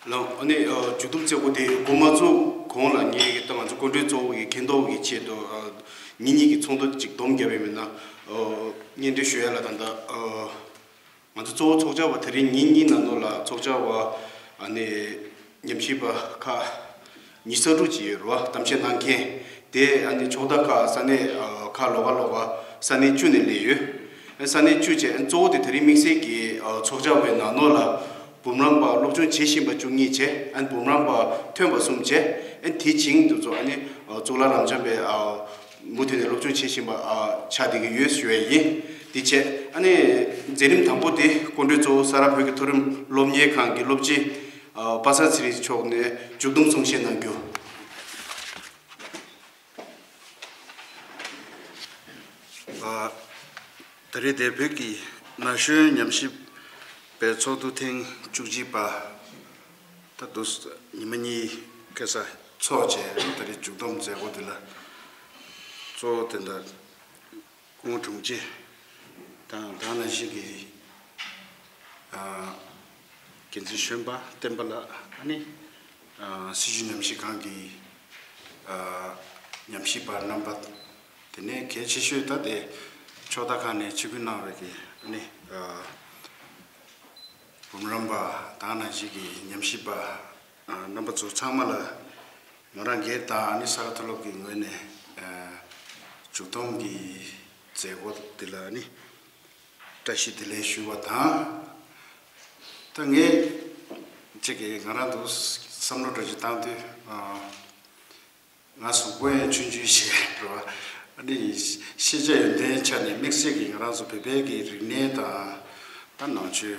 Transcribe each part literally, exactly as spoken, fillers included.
ལགས། ཨ་ནི་ཨ་མཇུག་བསྡོམས་མཛད་སྒོ་དེ་འགོ་མ་ཚུགས་གོང་ལ་ངས་ད་ང་ཚོ་སྐུ་མགྲོན་གཙོ་བོ་གི་མཁྱེན་རྟོགས་ཀྱི་ཆེད་དུ་ཨ་ཉིན་གཉིས་ཀྱི་ཚོགས་འདུ་ཅིག་སྡོམ་བརྒྱབ་པའི་མི་སྣ་ཨ་སྙན་སྒྲོན་ཞུ་ཡ་ལ། ད་ལྟ་ཨ་ང་ཚོ་གཙོ་བོ་ཚོགས་བཅར་བ་དེ་རིང་ཉིན་གཉིས་ནང་ལོགས་ལ་ཚོགས་བཅར་བ་ཨ་ནི་ཉམས་ཞིབ་པ་ཁག་ཉི་ཤུ་རྩ་དྲུག་ཅིག་ཡོད་རེད་བ། གཏམ་བཤད་གནང་མཁན་དེ་ཨ་ནི་ཕྱོགས་མཐའ་ཁག་ས་གནས་ཨ་ཁག་ལོགས་ཀ་ལོགས་ཀ་ས་གནས་བཅུ་ནས་སླེབས་ཡོད། ཨ་ས་གནས་བཅུ་བྱས། ཨ་གཙོ་བོ་དེ་དེ་རིང་དམིགས་བསལ་གྱི་ཨ་ཚོགས་བཅར་བའི་ནང་ལོགས་ལ་འབུམ་རམས་པ་སློབ་སྦྱོང་བྱེད་བཞིན་པ་བཅུ་གཉིས་བྱས། ཨ་འབུམ་རམས་པ་ཐོན་པ་གསུམ་བྱས། ཨ་དེ་བྱིངས་དེ་ཚོ་ཨ་ནི་ཨ་གཙུག་ལག་རབ་འབྱམས་པའི་ཨ་མུ་མཐུད་ནས་སློབ་སྦྱོང་བྱེད་བཞིན་པ་ཨ་ཆགས་བསྡད་ཀྱི་ཡོད་ཞུ་ཡ་ཡིན། དེ་བྱས། ཨ་ནི་མཛད་རིམ་དང་པོ་དེ་སྐུ་མགྲོན་གཙོ་བོ་ས་རཱ་བོད་ཀྱི་མཐོ་རིམ་སློབ་གཉེར་ཁང་གི་སློབ་སྤྱི་ཨ་པ་སངས་ཚེ་རིང་མཆོག་ནས་མཇུག་བསྡོམས་གསུང་བཤད་གནང་རྒྱུ། ཨ་ད་རེས་དེ་བོད་ཀྱི་ན་གཞོན་ཉམས་ཞིབ་པའི་ཚོགས་འདུ་ཐེངས་བཅུ་གཅིག་པ་ད་དུ་ཉི་མ་གཉིས་ཁ་སང་ཚོགས་བྱས། ད་རེས་མཇུག་བསྡོམས་མཛད་སྒོ་དེ་ལ་གཙོ་བོ་དེ་འདྲ་སྐུ་ངོ་དྲུང་ཆེ་དང་། དེ་ནང་བཞིན་གྱི་ཨ་འགན་འཛིན་གཞོན་པ་བསྟན་པ་ལགས། ཨ་ནི་ཨ་སྲིད་བྱུས་ཉམས་ཞིབ་ཁང་གི་ཨ་ཉམས་ཞིབ་པ་རྣམ་པ། དེ་ནས་གལ་ཆེ་ཤོས་ད་དེ་ཕྱོགས་མཐའ་ཁག་ནས་ཆིབས་བསྒྱུར་གནང་བའི་གི་ཨ་ནི་ཨ་འབུམ་རམས་པ་དེ་ནང་བཞིན་གྱི་ཉམས་ཞིབ་པ་ཨ་རྣམ་པ་ཚོ་ཚང་མ་ལ་ང་རང་སྒེར་དང་ཨ་ནི་ས་རཱ་མཐོ་སློབ་ཀྱི་ངོས་ནས་ཨ་མཇུག་བསྡོམས་ཀྱི་མཛད་སྒོ་འདི་ལ་ཨ་ནི་བཀྲ་ཤིས་བདེ་ལེགས་ཞུ་བ་དང་། ད་ངས་ཅིག་གི་ང་རང་དུ་བསམ་བློ་འདྲ་ཅིག་བཏང་དུས་ཨ་ང་གཟུགས་པོ་ཡང་ཆུང་ཆུང་ཞིག་རེད་བ། ཨ་ནི་ཤེས་བྱ་ཡོན་ཏན་ཆ་ནས་དམིགས་བསལ་གྱི་ང་རང་ཚོ་བོད་པའི་གི་རིག་གནས་དང་ད་ནང་ཆོས་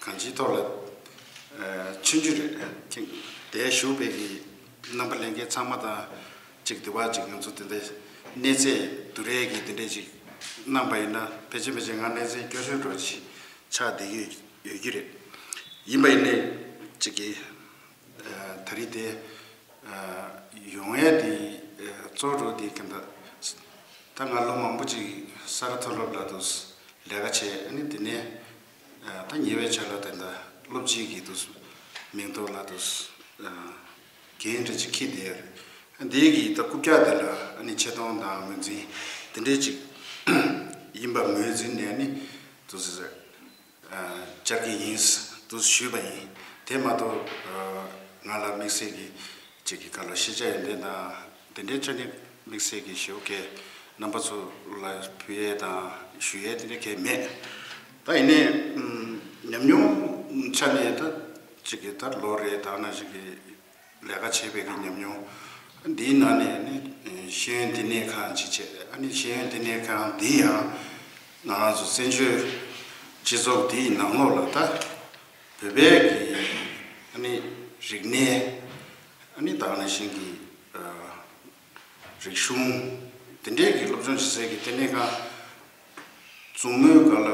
གང་ཅིའི་ཐོག་ལ་ཨ་ཆུང་ཆུང་རེད། དེ་བཞུགས་པའི་གི་རྣམ་པ་ལྷན་རྒྱས་ཚང་མ་དང་ཅིག་དེ་བ་ཅིག་ང་ཚོ་དེ་འདྲའི་གནས་ཚད་བསྡུར་ཡས་ཀྱི་དེ་འདྲས་ཅིག་གནང་པ་ཡིན་ན། ཕལ་ཆེར་ཕལ་ཆེར་ང་གནས་ཚད་སྐྱོ་ཤོས་འདྲ་ཅིག་ཆགས་བསྡད་ཀྱི་ཡོད་ཀྱི་རེད། ཡིན་པ་ཡིན་ནའི་ཅིག་གི་ཨ་ད་རེས་དེ་ཨ་ཡོང་ཡས་དེ་ཨ་གཙོ་བོ་དེ་ག་འདྲ། ད་ང་ལོ་མང་པོ་ཅིག་ས་རཱ་མཐོ་སློབ་ལ་དུ་ལས་ཀ་བྱས། ཨ་ནི་དེ་ནས་ཨ་ད་ཉེ་བའི་ཆར་ལ་དེ་འདྲ་སློབ་སྤྱི་གི་དུ་མིང་ཐོག་ལ་དུ་ཨ་འགན་འདྲ་ཅིག་འཁྱེར་བསྡད་ཡོད་རེད། འདི་གི་ད་རྐུབ་བཀྱག་དེ་ལ་ཨ་ནི་ཆེ་མཐོང་དང་ངོས་འཛིན་དེ་འདྲས་ཅིག་ཡིན་པ་ངོས་འཛིན་ནས་ཨ་ནི་དུ་ཟེར། བཅར་གྱི་ཡིན་དུ་ཞུས་པ་ཡིན། དེ་མ་གཏོགས་ང་ལ་དམིགས་བསལ་གྱི་ཅིག་གི་ག་ལ་ཤེས་བྱ་ཡོན་ཏན་དང་དེ་འདྲའི་ཆ་ནས་དམིགས་བསལ་གྱི་ཞེ་པོ་གས་རྣམ་པ་ཚོ་ལ་ཕུལ་ཡས་དང་ཞུ་ཡས་དེ་འདྲ་གས་མེད། ད་ཡིན་ནའི་ཉམས་མྱོང་ཆ་ནས་ད་ཅིག་གི་ད་ལོ་རེ་དང་ན་ཞིག་གི་ལས་ཀ་བྱེད་པའི་གི་ཉམས་མྱོང་། འདིའི་ནང་ནས་ནི་ཤེས་ཡོན་བསྟི་གནས་ཁང་ཅིག་བྱས། ཨ་ནི་ཤེས་ཡོན་བསྟི་གནས་ཁང་འདི་ཡང་ང་རང་ཚོ་བཙན་བྱོལ་སྤྱི་ཚོགས་འདིའི་ནང་ལོགས་ལ་ད་བོད་པའི་གི་ཨ་ནི་རིག་གནས། ཨ་ནི་ད་ག་ནང་བཞིན་གྱི་ཨ་རིག་གཞུང་དེ་འདྲའི་གི་སློབ་སྦྱོང་བྱེད་སའི་གི་བསྟི་གནས་ཁང་མཛུབ་མོའི་སྒང་ལ་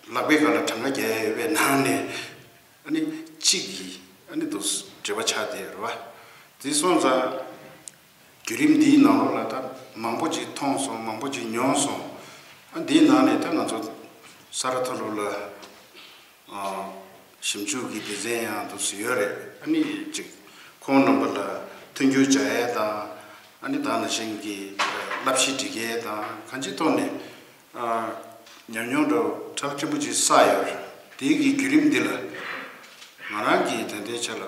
ལག་པའི་སྒང་ལ་གྲངས་ཀ་རྒྱག་ཡས་ཡོད་པའི་ནང་ནས། ཨ་ནི་གཅིག་གིས་ཨ་ནི་འདུག་འབྲེལ་བ་ཆགས་བསྡད་ཡོད་རེད་བ། དེ་སོང་ཙང་བརྒྱུད་རིམ་འདིའི་ནང་ལོགས་ལ་ད་མང་པོ་ཅིག་མཐོང་སོང་། མང་པོ་ཅིག་མྱོང་སོང་། ཨ་འདིའི་ནང་ནས་ད་ང་ཚོ་ས་རཱ་མཐོ་སློབ་ལ་ཨ་ཞིབ་འཇུག་གི་སྡེ་ཚན་ཡང་འདུག་སེ་ཡོད་རེད། ཨ་ནི་ཅིག་ཁོང་རྣམ་པ་ལ་མཐུན་འགྱུར་བྱ་ཡས་དང་། ཨ་ནི་ད་ནང་བཞིན་གྱི་བསླབ་གཞི་སྒྲིག་ཡས་དང་། གང་ཅིའི་ཐོག་ནས་ཨ་ཉམས་མྱོང་འདྲ་བོ་ཁྲག་ཕྲན་བུ་ཅིག་བསགས་ཡོད་རེད། དེའི་གི་བརྒྱུད་རིམ་འདི་ལ་ང་རང་གིས་ད་ལྟའི་ཆ་ལ་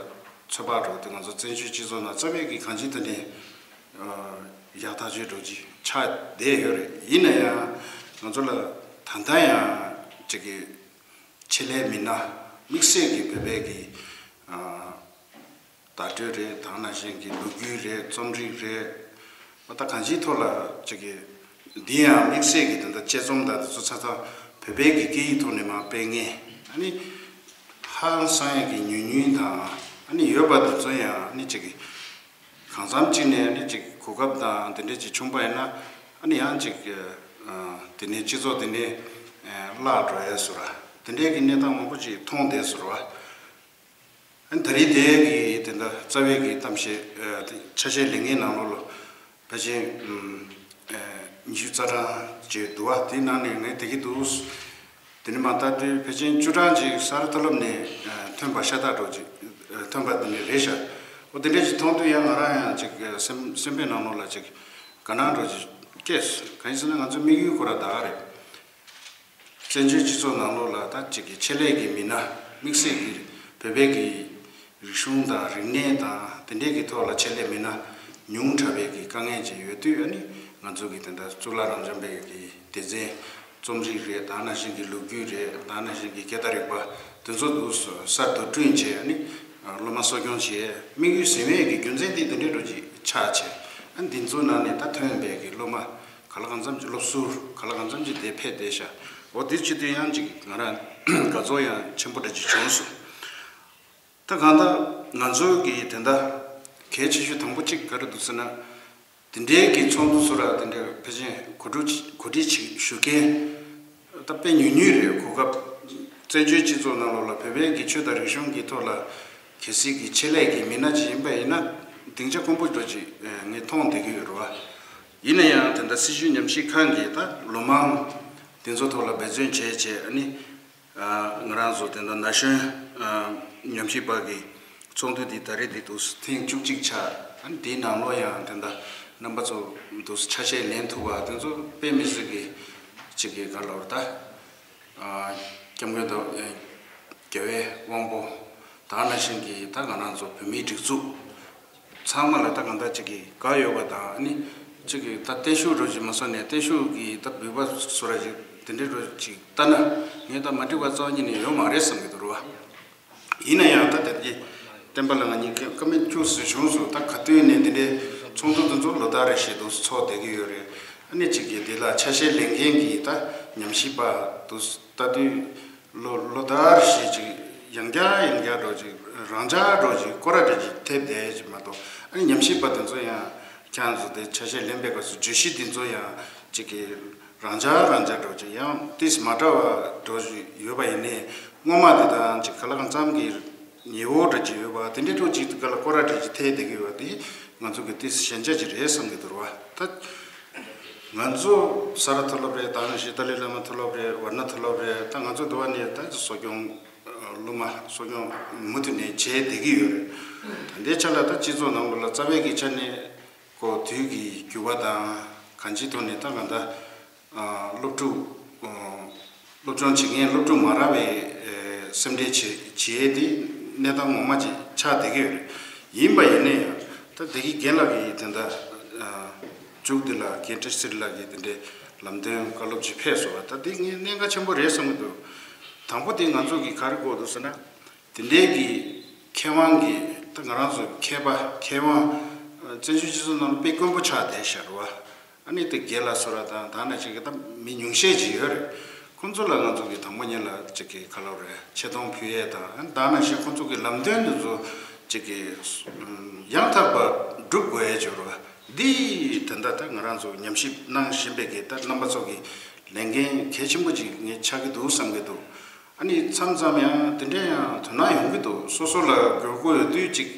ཚོད་དཔག་འདྲ་བོ་དེ་ང་ཚོ་བཙན་བྱོལ་སྤྱི་ཚོགས་ནང་རྩ་བའི་གི་གང་ཅིའི་ཐོག་ནས་ཨ་ཡག་ཐག་ཆོད་འདྲ་བོ་ཅིག་ཆགས་བསྡད་ཡོད་རེད། ཡིན་ན་ཡང་ང་ཚོ་ལ་ད་ལྟ་ཡང་ཅིག་གི་ཆེད་ལས་མི་སྣ་དམིགས་བསལ་གྱི་བོད་པའི་གི་ཨ་བརྡ་སྤྲོད་རེད། ད་ནང་བཞིན་གྱི་ལོ་རྒྱུས་རེད། རྩོམ་རིག་རེད། ཨ་ད་གང་ཅིའི་ཐོག་ལ་ཅིག་གི་འདི་ཡང་དམིགས་བསལ་གྱི་ད་ལྟ་དཔྱད་རྩོམ་དང་དེ་ཚོ་ཚ་ཚ་བོད་པའི་གི་སྐད་ཡིག་ཐོག་ནས་མར་སྤེལ་མཁན། ཨ་ནི་ཧང་སང་ཡས་ཀྱི་ཉུང་ཉུང་དང་། ཨ་ནི་ཡོད་པ་དེ་ཚོ་ཡང་ཨ་ནི་ཅིག་གི་གང་འཚམ་ཅིག་ནས་ཨ་ནི་ཅིག་གོ་སྐབས་དང་དེ་འདྲས་ཅིག་བྱུང་པ་ཡིན་ན། ཨ་ནི་ཡང་ཅིག་ཨ་དེ་ནས་སྤྱི་ཚོགས་དེ་ནས་ཨ་བརླག་འགྲོ་ཡས་བཟོ་འདྲ་དེ་འདྲས་ཀྱི་གནས་སྟངས་མང་པོ་ཅིག་མཐོང་བསྡད་བཟོ་འདྲ་བ། ཨ་ནི་ད་རེས་དེ་གི་དེ་འདྲ་རྩ་བའི་གི་གཏམ་བཤད་ཨ་དེ་ཆ་ཤས་ལེན་མཁན་ནང་ལོགས་ལ་ཕལ་ཆེར་ཨ་ཉི་ཤུ་རྩ་གྲངས་ཅིག་འདུག་བ། དེའི་ནང་ནས་ངས་དེ་གི་འདུག་དེ་ནས་མ་ལྟ་དུས་ཕལ་ཆེར་བཅུ་གྲངས་ཅིག་ས་རཱ་མཐོ་སློབ་ནས་ཨ་ཐོན་པ་ཤ་སྟག་འདྲ་བོ་ཅིག་ ཐོན་པ་དེ་འདྲ་རེད་ཤག་འོ་དེ་འདྲ་ཞིག་མཐོང་དུས་ཡང་ང་རང་ཡང་ཅིག་སེམས་སེམས་པའི་ནང་ལོགས་ལ་ཅིག་དགའ་སྣང་འདྲ་ཅིག་སྐྱེས་སོང་། གང་ཡིན་ཟེར་ན་ང་ཚོའི་དམིགས་ཡུལ་ཁོ་རང་ད་ག་རེད། བཙན་བྱོལ་སྤྱི་ཚོགས་ནང་ལོགས་ལ་ད་ཅིག་གི་ཆེད་ལས་ཀྱི་མི་སྣ་དམིགས་བསལ་གྱི་བོད་པའི་གི་རིག་གཞུང་དང་རིག་གནས་དང་དེ་འདྲས་ཀྱི་ཐོག་ལ་ཆེད་ལས་མི་སྣ་ཉུང་དྲགས་པའི་གི་དཀའ་ངལ་ཅིག་ཡོད་དུས། ཨ་ནི་ང་ཚོ་གི་དེ་འདྲ་གཙུག་ལག་རབ་འབྱམས་པའི་གི་སྡེ་ཚན་རྩོམ་རིག་རེད། ད་ནང་བཞིན་གྱི་ལོ་རྒྱུས་རེད། ད་ནང་བཞིན་གྱི་སྐད་བརྡ་རིག་པ་དེ་ཚོ་འདུག་གསར་དུ་བསྐྲུན་བྱས། ཨ་ནི་སློབ་མ་གསོ་སྐྱོང་བྱས་དམིགས་ཡུལ་ཟིན་པའི་གི་རྒྱུ་མཚན་དེ་དེ་འདྲས་འདྲ་ཅིག་ཆགས་བྱས། ཨ་ནི་འདི་ཚོ་ནང་ནས་ད་ཐོན་པའི་གི་སློབ་མ་ག་ལ་གང་འཚམ་གྱི་སློབ་ཟུར་ག་ལ་གང་འཚམ་གྱི་དེ་ཕེབས་བསྡད་ཤག་འོ་དེ་བྱེད་དུས་ཡང་ཅིག་ང་རང་དགའ་ཚོར་ཡང་ཆེན་པོ་འདྲ་ཅིག་བྱུང་སོང་། ད་གང་ལྟར་ང་ཚོའི་གི་དེ་འདྲ་གལ་ཆེ་ཤོས་དང་པོ་གཅིག་ག་རེ་འདུག་ཟེར་ན། དེ་འདྲའི་གི་ཚོགས་འདུ་ཚོ་ར་དེ་འདྲའི་ཕལ་ཆེར་གོ་སྒྲིག་གོ་སྒྲིག་ཅིག་ཞུ་མཁན་ད་དཔེ་ཉུང་ཉུང་རེད། གོ་སྐབས་བཙན་བྱོལ་སྤྱི་ཚོགས་ནང་ལོགས་ལ་བོད་པའི་གི་ཆོས་དང་རིག་གཞུང་གི་ཐོག་ལ་གལ་སྲིད་ཀྱི་ཆེད་ལས་ཀྱི་མི་སྣ་ཅིག་ཡིན་པ་ཡིན་ན་སྡིངས་ཆ་དཀོན་པོ་འདྲ་ཅིག་ངས་མཐོང་བསྡད་ཀྱི་ཡོད་རེད་བ། ཡིན་ན་ཡང་དེ་འདྲ་སྲིད་བྱུས་ཉམས་ཞིབ་ཁང་གིས་ད་ལོ་མང་དེ་ཚོ་ཐོག་ལ་འབད་བརྩོན་བྱས་བྱས། ཨ་ནི་ང་རང་ཚོ་དེ་འདྲ་ན་གཞོན་ཉམས་ཞིབ་པ་གི་ཚོགས་འདུ་འདི་ད་རེས་འདི་འདུག་ཐེངས་བཅུ་གཅིག་ཆགས། ཨ་ནི་དེའི་ནང་ལོགས་ཡང་དེ་འདྲ་རྣམ་པ་ཚོ་འདུག་ཆ་ཤས་ལེན་ཐུབ་པ་དེ་ཚོ་དཔེ་མི་སྲིད་ཀྱི་ཅིག་གི་ག་ལབ་རེད་ད། སྐྱབས་མགོན་དང་རྒྱལ་བའི་དབང་པོ་ད་ག་ནང་བཞིན་གྱི་ད་ང་རང་ཚོ་བོད་མིའི་སྒྲིག་འཛུགས་ཚང་མ་ལ་ད་གང་ལྟར་ཅིག་གི་དགའ་ཡོད་པ་དང་། ཨ་ནི་ཅིག་གི་ད་བརྟན་བཞུགས་རོ་ཅིག་མ་སོང་ནས་བརྟན་བཞུགས་ཀྱི་ད་འབུལ་བ་བཟོ་ར་ཅིག་དེ་འདྲའི་རོ་ཅིག་ལྟ་ན་ངས་ད་མ་འགྲིག་པ་རྩ་བ་ཉིད་ནས་ཡོད་མ་རེད་བསམ་གྱི་འདུག་རོ། ཡིན་ན་ཡང་ད་དེ་གི་བསྟན་པ་ལ་ང་གཉིས་ཀ་ཀ་མེད་ཁྱུག་ཟེར་བྱུང་སོང་། ད་ག་དུས་ནས་དེ་འདྲའི་ཚོགས་འདུ་དེ་ཚོ་ལོ་ལྟར་རེ་བཞིན་དུ་ཚོགས་བསྡད་ཀྱི་ཡོད་རེད། ཨ་ནི་ཅིག་གི་དེ་ལ་ཆ་ཤས་ལེན་མཁན་གྱི་ད་ཉམས་ཞིབ་པ་དུ་ལྟ་དུས། ལོ་ལོ་ལྟར་བཞིན་ཅིག་ཡང་བསྐྱར་ཡང་བསྐྱར་འགྲོ་ཅིག་རང་འཇགས་འགྲོ་ཅིག་སྐོར་ར་འདྲ་ཅིག་ཐེབས་བསྡད་ཅིག་མ་གཏོགས། ཨ་ནི་ཉམས་ཞིབ་པ་དེ་ཚོ་ཡང་ཁྱེད་རང་ཚོ་དེ་ཆ་ཤས་ལེན་པའི་སྐབས་སུ་བརྗོད་གཞི་དེ་ཚོ་ཡང་ཅིག་གི་རང་འཇགས་རང་འཇགས་འགྲོ་ཅིག་ཡང་ཏིས་མ་འདྲ་བ་འགྲོ་ཅིག་ཡོད་པ་ཡིན་ནའི། སྔོན་མ་དེ་དང་ཅིག་ག་ལ་གང་འཚམ་གྱི་ཉེ་བོ་འདྲ་ཅིག་ཡོད་པ་དེ་འདྲའི་ཐོག་ཅིག་ག་ལ་སྐོར་ར་འདྲ་ཅིག་ཐེབས་བསྡད་ཀྱི་ཡོད་པ་དེ་ང་ཚོ་གི་ཏིས་ཞན་ཆ་ཅིག་རེད་བསམ་གྱི་འདུག་ར་བ། ད་ང་ཚོ་ས་རཱ་མཐོ་སློབ་རེད། ད་ནང་བཞིན་ཏཱ་ལའི་བླ་མ་མཐོ་སློབ་རེད། ཝར་ཎ་མཐོ་སློབ་རེད། ད་ང་ཚོ་འདི་བ་ནས་ད་གསོ་སྐྱོང་སློབ་མ་གསོ་སྐྱོང་མུ་མཐུད་ནས་བྱས་བསྡད་ཀྱི་ཡོད་རེད། ད་ལྟའི་ཆ་ལ་ད་སྤྱི་ཚོགས་ནང་ལོགས་ལ་རྩ་བའི་གི་ཆ་ནས་ཁོ་དུས་ཀྱི་འགྱུར་བ་དང་གང་ཅིའི་ཐོག་ནས་ད་གང་ལྟར་སློབ་ཕྲུག་སློབ་སྦྱོང་བྱེད་མཁན་སློབ་ཕྲུག་མ་རག་པའི་སེམས་ཁྲལ་བྱེད་བྱེད་དེ་གནས་སྟངས་ངོ་མ་ཅིག་ཆགས་བསྡད་ཀྱི་ཡོད་རེད། ཡིན་པ་ཡིན་ན་ཡང་ད་བདེ་སྐྱིད་རྒན་ལགས་ཀྱིས་དེ་འདྲ་མཇུག་འདི་ལ་རྒན་བཀྲ་ཤིས་ཚེ་རིང་ལགས་ཀྱིས་དེ་འདྲའི་ལམ་སྟོན་བཀའ་སློབ་ཅིག་ཕེབས་སོང་བ། ད་འདི་ངས་གནད་འགག་ཆེན་པོ་རེད་བསམ་གྱི་འདུག་དང་པོ་དེ་ང་ཚོ་གིས་ག་རེ་དགོས་འདུག་ཟེར་ན། དེ་འདྲའི་གི་མཁས་དབང་གི་ད་ང་རང་ཚོ་མཁས་པ་མཁས་དབང་བཙན་བྱོལ་སྤྱི་ཚོགས་ནང་ལ་དཔེ་དཀོན་པོ་ཆགས་བསྡད་ཤག་རེད་བ། ཨ་ནི་དེ་རྒན་ལགས་ཚོ་ར་དང་ད་ནང་བཞིན་གྱི་ད་མི་ཉུང་ཤས་ཅིག་ཡོད་རེད། ཁོང་ཚོ་ལ་ང་ཚོ་གི་དང་པོ་ཉིད་ལ་ཅིག་གི་ག་ལབ་རེད། ཆེ་མཐོང་ཕུལ་ཡས་དང་། ཨ་ནི་ད་ནང་བཞིན་ཁོང་ཚོ་གི་ལམ་སྟོན་འདི་ཚོ་ཅིག་གི་ཡང་དག་པ་སྒྲུབ་དགོས་ཡས་ཅིག་རེད་བ། འདི་ད་ལྟ་ད་ང་རང་ཚོ་ཉམས་ཞིབ་གནང་བཞིན་པའི་གི་ད་རྣམ་པ་ཚོ་གི་ལས་འགན་གལ་ཆེན་པོ་ཅིག་ངས་ཆགས་ཀྱི་འདུག་བསམ་གྱི་འདུག་ཨ་ནི་མཚམས་མཚམས་ཡང་དེ་འདྲ་ཡང་དོ་སྣང་ཡོང་གི་འདུག་སོ་སོ་ལ་དགོས་མཁོ་ཡོད་དུས་ཅིག་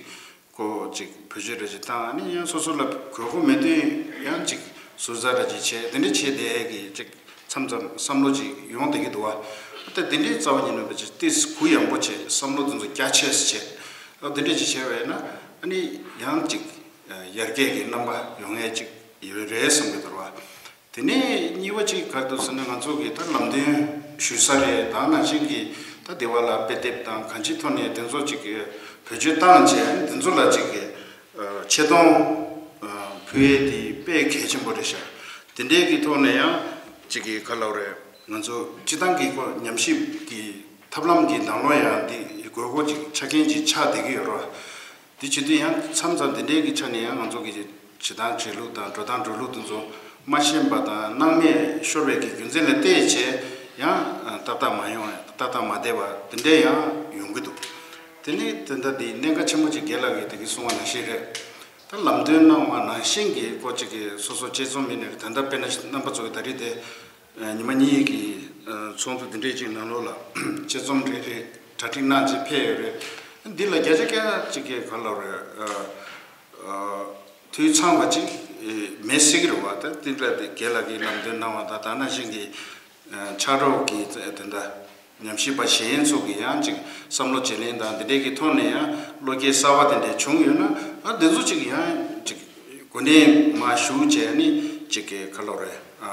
ཁོ་ཅིག་བེད་སྤྱོད་འདྲ་ཅིག་བཏང་། ཨ་ནི་ཡང་སོ་སོ་ལ་དགོས་མཁོ་མེད་དུས་ཡང་ཅིག་ཟུར་ཟ་འདྲ་ཅིག་བྱས། དེ་འདྲ་བྱས་བསྡད་ཀྱི་ཅིག་མཚམས་མཚམས་བསམ་བློ་ཅིག་ཡོང་བསྡད་ཀྱི་འདུག་བ། ད་དེ་འདྲའི་རྩ་བ་ཉིད་ནས་བེད་སྤྱོད་ཏིས་གུ་ཡངས་པོ་བྱས། བསམ་བློ་དེ་ཚོ་རྒྱ་ཆེ་ཙམ་བྱས། ཨ་དེ་འདྲ་ཅིག་བྱས་པས་ན་ཨ་ནི་ཡང་ཅིག་ཡར་རྒྱས་ཀྱི་རྣམ་པ་ཡོང་ངེས་ཅིག་ཡོད་རེད་བསམ་གྱི་འདུག་བ། དེ་ནས་གཉིས་པ་གཅིག་ག་རེ་འདུག་ཟེར་ན། ང་ཚོ་གིས་ད་ལམ་སྟོན་ཞུ་ས་རེད། ད་ནང་བཞིན་གྱི་ད་སྡེ་བ་ལ་དཔེ་དེབ་དང་གང་ཅིའི་ཐོག་ནས་དེ་ཚོ་ཅིག་གི་བེད་སྤྱོད་བཏང་བྱས། དེ་ཚོ་ལ་ཅིག་གི་ཆེ་མཐོང་ཕུལ་ཡས་དེ་དཔེ་གལ་ཆེན་པོ་རེད་ཤག་དེ་འདྲའི་གི་ཐོག་ནས་ཡང་ཅིག་གི་ག་ལབ་རེད། ང་ཚོ་སྤྱི་བཏང་གི་ཁོ་ཉམས་ཞིབ་ཀྱི་ཐབས་ལམ་གྱི་ནང་ལོགས་ཡང་འདི་དགོས་མཁོ་ཅིག་ཆ་རྐྱེན་ཅིག་ཆགས་བསྡད་ཀྱི་ཡོད་རེད་བ། དེ་བྱེད་དུས་ཡང་མཚམས་མཚམས་དེ་འདྲའི་གི་ཆ་ནས་ཡང་ང་ཚོ་གི་བྱེད་སྟངས་བྱེད་ལུགས་དང་འགྲོ་སྟངས་འགྲོ་ལུགས་དེ་ཚོ་མ་ཤེས་པ་དང་སྣང་མེད་ཤོར་བའི་གི་རྒྱུ་མཚན་ལ་བལྟས་བྱས་ཡང་ཏག་ཏག་མ་ཡོང་། ཏག་ཏག་མ་བསྡད་པ་དེ་འདྲ་ཡང་ཡོང་གི་འདུག་དེ་ནས་དེ་འདྲ་དེ་གནད་འགག་ཆེན་པོ་ཅིག་རྒན་ལགས་ཀྱིས་དེ་གི་གསུངས་པ་ནང་བཞིན་རེད། ད་ལམ་སྟོན་གནང་བ་ནང་བཞིན་གྱི་ཁོ་ཅིག་གི་སོ་སོ་དཔྱད་རྩོམ་ཡིན་ནའི་ད་ལྟ་དཔེར་ན་རྣམ་པ་ཚོ་གི་ད་རེས་དེ་ཉི་མ་གཉིས་ཀྱི་ཚོགས་འདུ་འདི་འདྲའི་ཅིག་ནང་ལོགས་ལ་དཔྱད་རྩོམ་རེ་རེ་གྲ་སྒྲིག་གནང་བྱས་ཕེབས་ཡོད་རེད། འདི་ལ་བརྒྱ་ཆ་བརྒྱ་ཅིག་གི་ག་ལབ་རེད། འཐུས་ཚང་བ་ཅིག་མེད་སྲིད་ཀྱི་རེད་བ། ད་འདི་ལ་དེ་རྒན་ལགས་ཀྱིས་ལམ་སྟོན་གནང་བ་དང་། ད་ནང་བཞིན་གྱི་ཕྱག་རོགས་ཀྱི་དེ་འདྲ་ ཉམས་ཞིབ་པ་གཞན་ཚོ་གི་ཡང་ཅིག་བསམ་བློ་བརྗེ་ལེན་དང་འདི་འདྲའི་གི་ཐོག་ནས་ཡང་བློ་སྐྱེད་གསར་བ་དེ་འདྲ་བྱུང་ཡོད་ན། ཨ་འདི་ཚོ་ཅིག་ཡང་ཅིག་གོ་གནས་མར་ཞུགས་བྱས་ནས་ཅིག་གི་ག་ལབ་རེད། ཨ་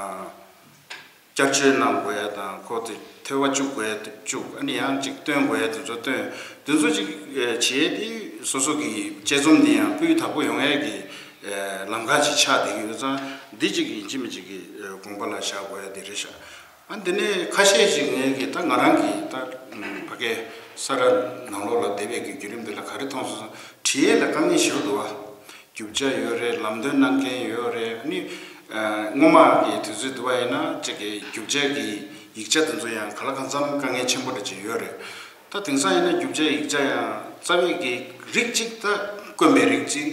བསྐྱར་བཅོས་གནང་དགོས་ཡ་དང་། ཁོ་དེ་ཐོལ་པ་བཅུག་དགོས་ཡ་དེ་བཅུག་ཨ་ནི་ཡང་ཅིག་བཏོན་དགོས་ཡ་དེ་ཚོ་བཏོན། དེ་ཚོ་ཅིག་བྱས་ཏེ་སོ་སོ་གི་དཔྱད་རྩོམ་འདི་ཡང་སྤུས་དག་པོ་ཡོང་ཡ་གི་ལམ་ཁ་ཅིག་ཆགས་བསྡད་ཀྱི་ཡོད་ཙང་། འདི་ཅིག་ཡིན་གཅིག་མིན་གཅིག་གི་དགོངས་པ་ལ་བཞག་དགོས་ཡ་དེ་རེད་ཤག་ཨ་འདི་ནས་ཁ་ཤས་ཤིག་ངས་ཀྱི་ད་ང་རང་གི་ད་ཕ་གའི་ས་ར་ནང་ལོགས་ལ་བསྡད་པའི་གི་བརྒྱུད་རིམ་འདི་ལ་ག་རེ་མཐོང་སོང་ཟེར་ན། བྲིས་ཡས་ལ་དཀའ་ངལ་ཞེ་པོ་འདུག་བ། རྒྱུ་ཆ་ཡོད་རེད། ལམ་སྟོན་གནང་མཁན་ཡོད་རེད། ཨ་ནི་སྔོན་མ་གི་དུས་ཚོད་འདུག་བ་ཡིན་ན་ཅིག་གི་རྒྱུ་ཆ་གི་ཡིག་ཆ་དེ་ཚོ་ཡང་གང་ལ་གང་འཚམ་དཀའ་ངལ་ཆེན་པོ་འདྲ་ཅིག་ཡོད་རེད། ད་དེང་སང་ཡིན་ན་རྒྱུ་ཆ་ཡིག་ཆ་ཡང་རྩ་བའི་གི་རིགས་གཅིག་ད་དཀོན་པའི་རིགས་གཅིག་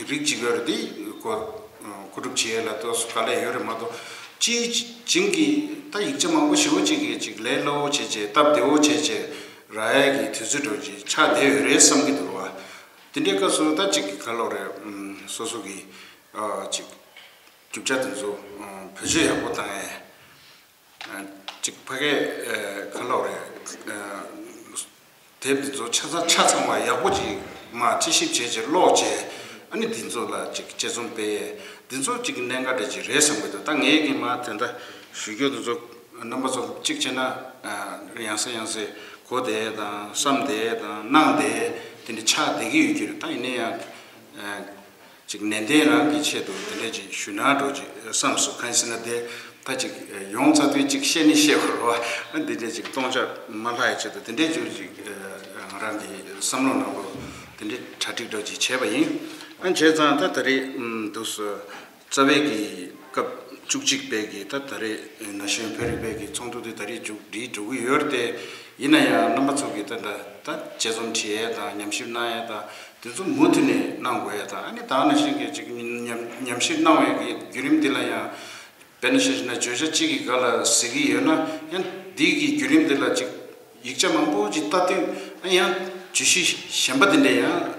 རིགས་གཅིག་ཡོད་རེད། དེ་གོ་མཁོ་སྒྲུབ་བྱེད་ཡས་ལ་ཏོག་ཙམ་དཀའ་ལས་ཡོད་རེད་མ་གཏོགས། སྤྱིའི་བྱིངས་ཀྱི་ད་ཡིག་ཆ་མང་པོ་ཞེ་པོ་ཅིག་གི་ཅིག་ལས་སླ་བོ་བྱས་བྱས། སྟབས་བདེ་བོ་བྱས་བྱས་རག་ཡས་ཀྱི་དུས་ཚོད་འདྲ་ཅིག་ཆགས་བསྡད་ཡོད་རེད་བསམ་གྱི་འདུག་བ། དེ་འདྲའི་སྐབས་སུ་ད་ཅིག་གི་ག་ལབ་རེད། ཨམ་སོ་སོ་གི་ཨ་ཅིག་རྒྱུ་ཆ་དེ་ཚོ་ཨམ་བེད་སྤྱོད་ཡག་པོ་བཏང་ཡས། ཅིག་ཕ་གའི་ཨ་ག་ལབ་རེད། ཨ་དེབ་འདི་ཚོ་ཆ་ཚང་ཆ་ཚང་བ་ཡག་པོ་ཅིག་མར་དཔྱད་ཞིབ་བྱས་བྱས་ཀློག་བྱས། ཨ་ནི་འདི་ཚོ་ལ་ཅིག་དཔྱད་རྩོམ་སྤེལ་ཡས་འདི་ཚོ་ཅིག་གནད་འགག་འདྲ་ཅིག་རེད་བསམ་གྱི་འདུག་ད་ངས་ཀྱིས་མར་དེ་འདྲ་ཞུ་རྒྱུ་འདི་ཚོ་རྣམ་པ་ཚོ་གཅིག་བྱས་ན་ཨ་ཡང་སེ་ཡང་སེ་གོ་བསྡད་དང་བསམ་བསྡད་དང་གནང་བསྡད་དེ་འདྲ་ཆགས་བསྡད་ཀྱི་ཡོད་ཀྱི་རེད། ད་ཡིན་ན་ཡང་ཨ། ཅིག་ནན་ཏན་རང་གི་ཆེད་དུ་དེ་འདྲ་ཅིག་ཞུ་ན་འགྲོ་ཅིག་བསམ་སོང་། གང་ཡིན་ཟེར་ན་དེ་ད་ཅིག་ཡོང་ཚར་དུས་ཅིག་བཤད་ནི་བཤད་དགོས་རེད་བ། འདི་འདྲ་ཅིག་སྟོང་ཆ་མ་ལྷག་ཡ་ཆེད་དུ་དེ་འདྲ་ཅིག་ཅིག་ང་རང་གི་བསམ་བློ་ནང་ལོགས་དེ་འདྲ་གྲ་སྒྲིག་འདྲ་ཅིག་བྱས་པ་ཡིན། ཨ་བྱས་ཙང་ད་ད་རེས་འདུག་སེ་རྩ་བའི་གི་སྐབས་བཅུ་གཅིག་པའི་གི་ད་ད་རེས་ན་གཞོན་བོད་རིག་པའི་གི་ཚོགས་འདུ་དེ་ད་རེས་མཇུག་སྒྲིལ་འགྲོ་གི་ཡོད་རེད་དེ། ཡིན་ན་ཡང་རྣམ་པ་ཚོ་གི་ད་ད་ད་དཔྱད་རྩོམ་བྲིས་ཡས་དང་ཉམས་ཞིབ་གནང་ཡས་དང་། དེ་ཚོ་མུ་མཐུད་ནས་གནང་དགོས་ཡ་དང་། ཨ་ནི་ད་ག་ནང་བཞིན་གྱི་ཅིག་ཉམས་ཉམས་ཞིབ་གནང་བའི་གི་བརྒྱུད་རིམ་འདི་ལ་ཡང་དཔེར་ན་བཤད་ན་བརྗོད་བྱ་གཅིག་གི་སྒང་ལ་ཟེར་གྱི་ཡོད་ན། ཡང་འདི་གི་བརྒྱུད་རིམ་འདི་ལ་ཅིག་ཡིག་ཆ་མང་པོ་ཅིག་ལྟ་དུས། ཨ་ཡང་བརྗོད་གཞི་གཞན་པ་འདི་འདྲ་ཡང་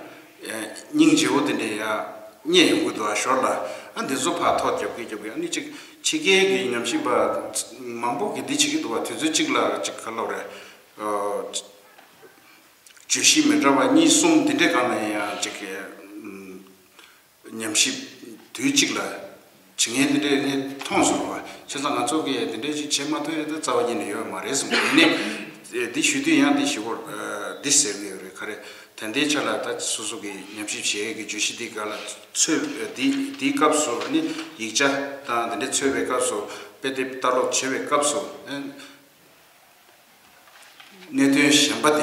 སྙིང་རྗེ་བོ་འདི་འདྲ་ཡང་རྙེད་ཡོང་གི་འདུག་ཨ་ཞོར་ལ་ཨ་འདི་ཚོ་ཕར་ཐོ་རྒྱབ་ཀྱི་རྒྱབ་ཀྱི། ཨ་ནི་ཅིག་ཕྱི་རྒྱལ་གྱི་ཉམས་ཞིབ་པ་མང་པོ་གིས་འདི་བྱེད་ཀྱི་འདུག་བ། དུས་ཚོད་གཅིག་ལ་ཅིག་ག་ལབ་རེད། བརྗོད་གཞི་མི་འདྲ་བ་གཉིས་གསུམ་འདི་འདྲའི་སྒང་ལ་ཡང་ཅིག་ཉམས་ཞིབ་དུས་གཅིག་ལ་བྱེད་མཁན་འདི་འདྲའི་ངས་མཐོང་སོང་བ། བྱས་ཙང་ང་ཚོ་གིས་འདི་འདྲའི་ཅིག་བྱེད་མ་ཐུབ་ཡས་དེ་རྩ་བ་ཉིད་ནས་ཡོད་མ་རེད་བསམ་གྱི། ཡིན་ནའི་འདི་ཞུ་དུས་ཡང་འདི་ཞུ་དགོས། འདི་ཟེར་གྱི་ཡོད་རེད། ག་རེ་ད་ལྟའི་ཆ་ལ་ད་སོ་སོ་གི་ཉམས་ཞིབ་བྱེད་ཡས་ཀྱི་བརྗོད་གཞི་འདི་སྒང་ལ་འཚོལ། འདི་འདིའི་སྐབས་སུ་ནི་ཡིག་ཆ་དང་འདི་འདྲ་འཚོལ་བའི་སྐབས་སུ། དཔེ་དེབ་ལྟ་ཀློག་བྱེད་པའི་སྐབས་སུ། གནད་དོན་གཞན་པ་དེ་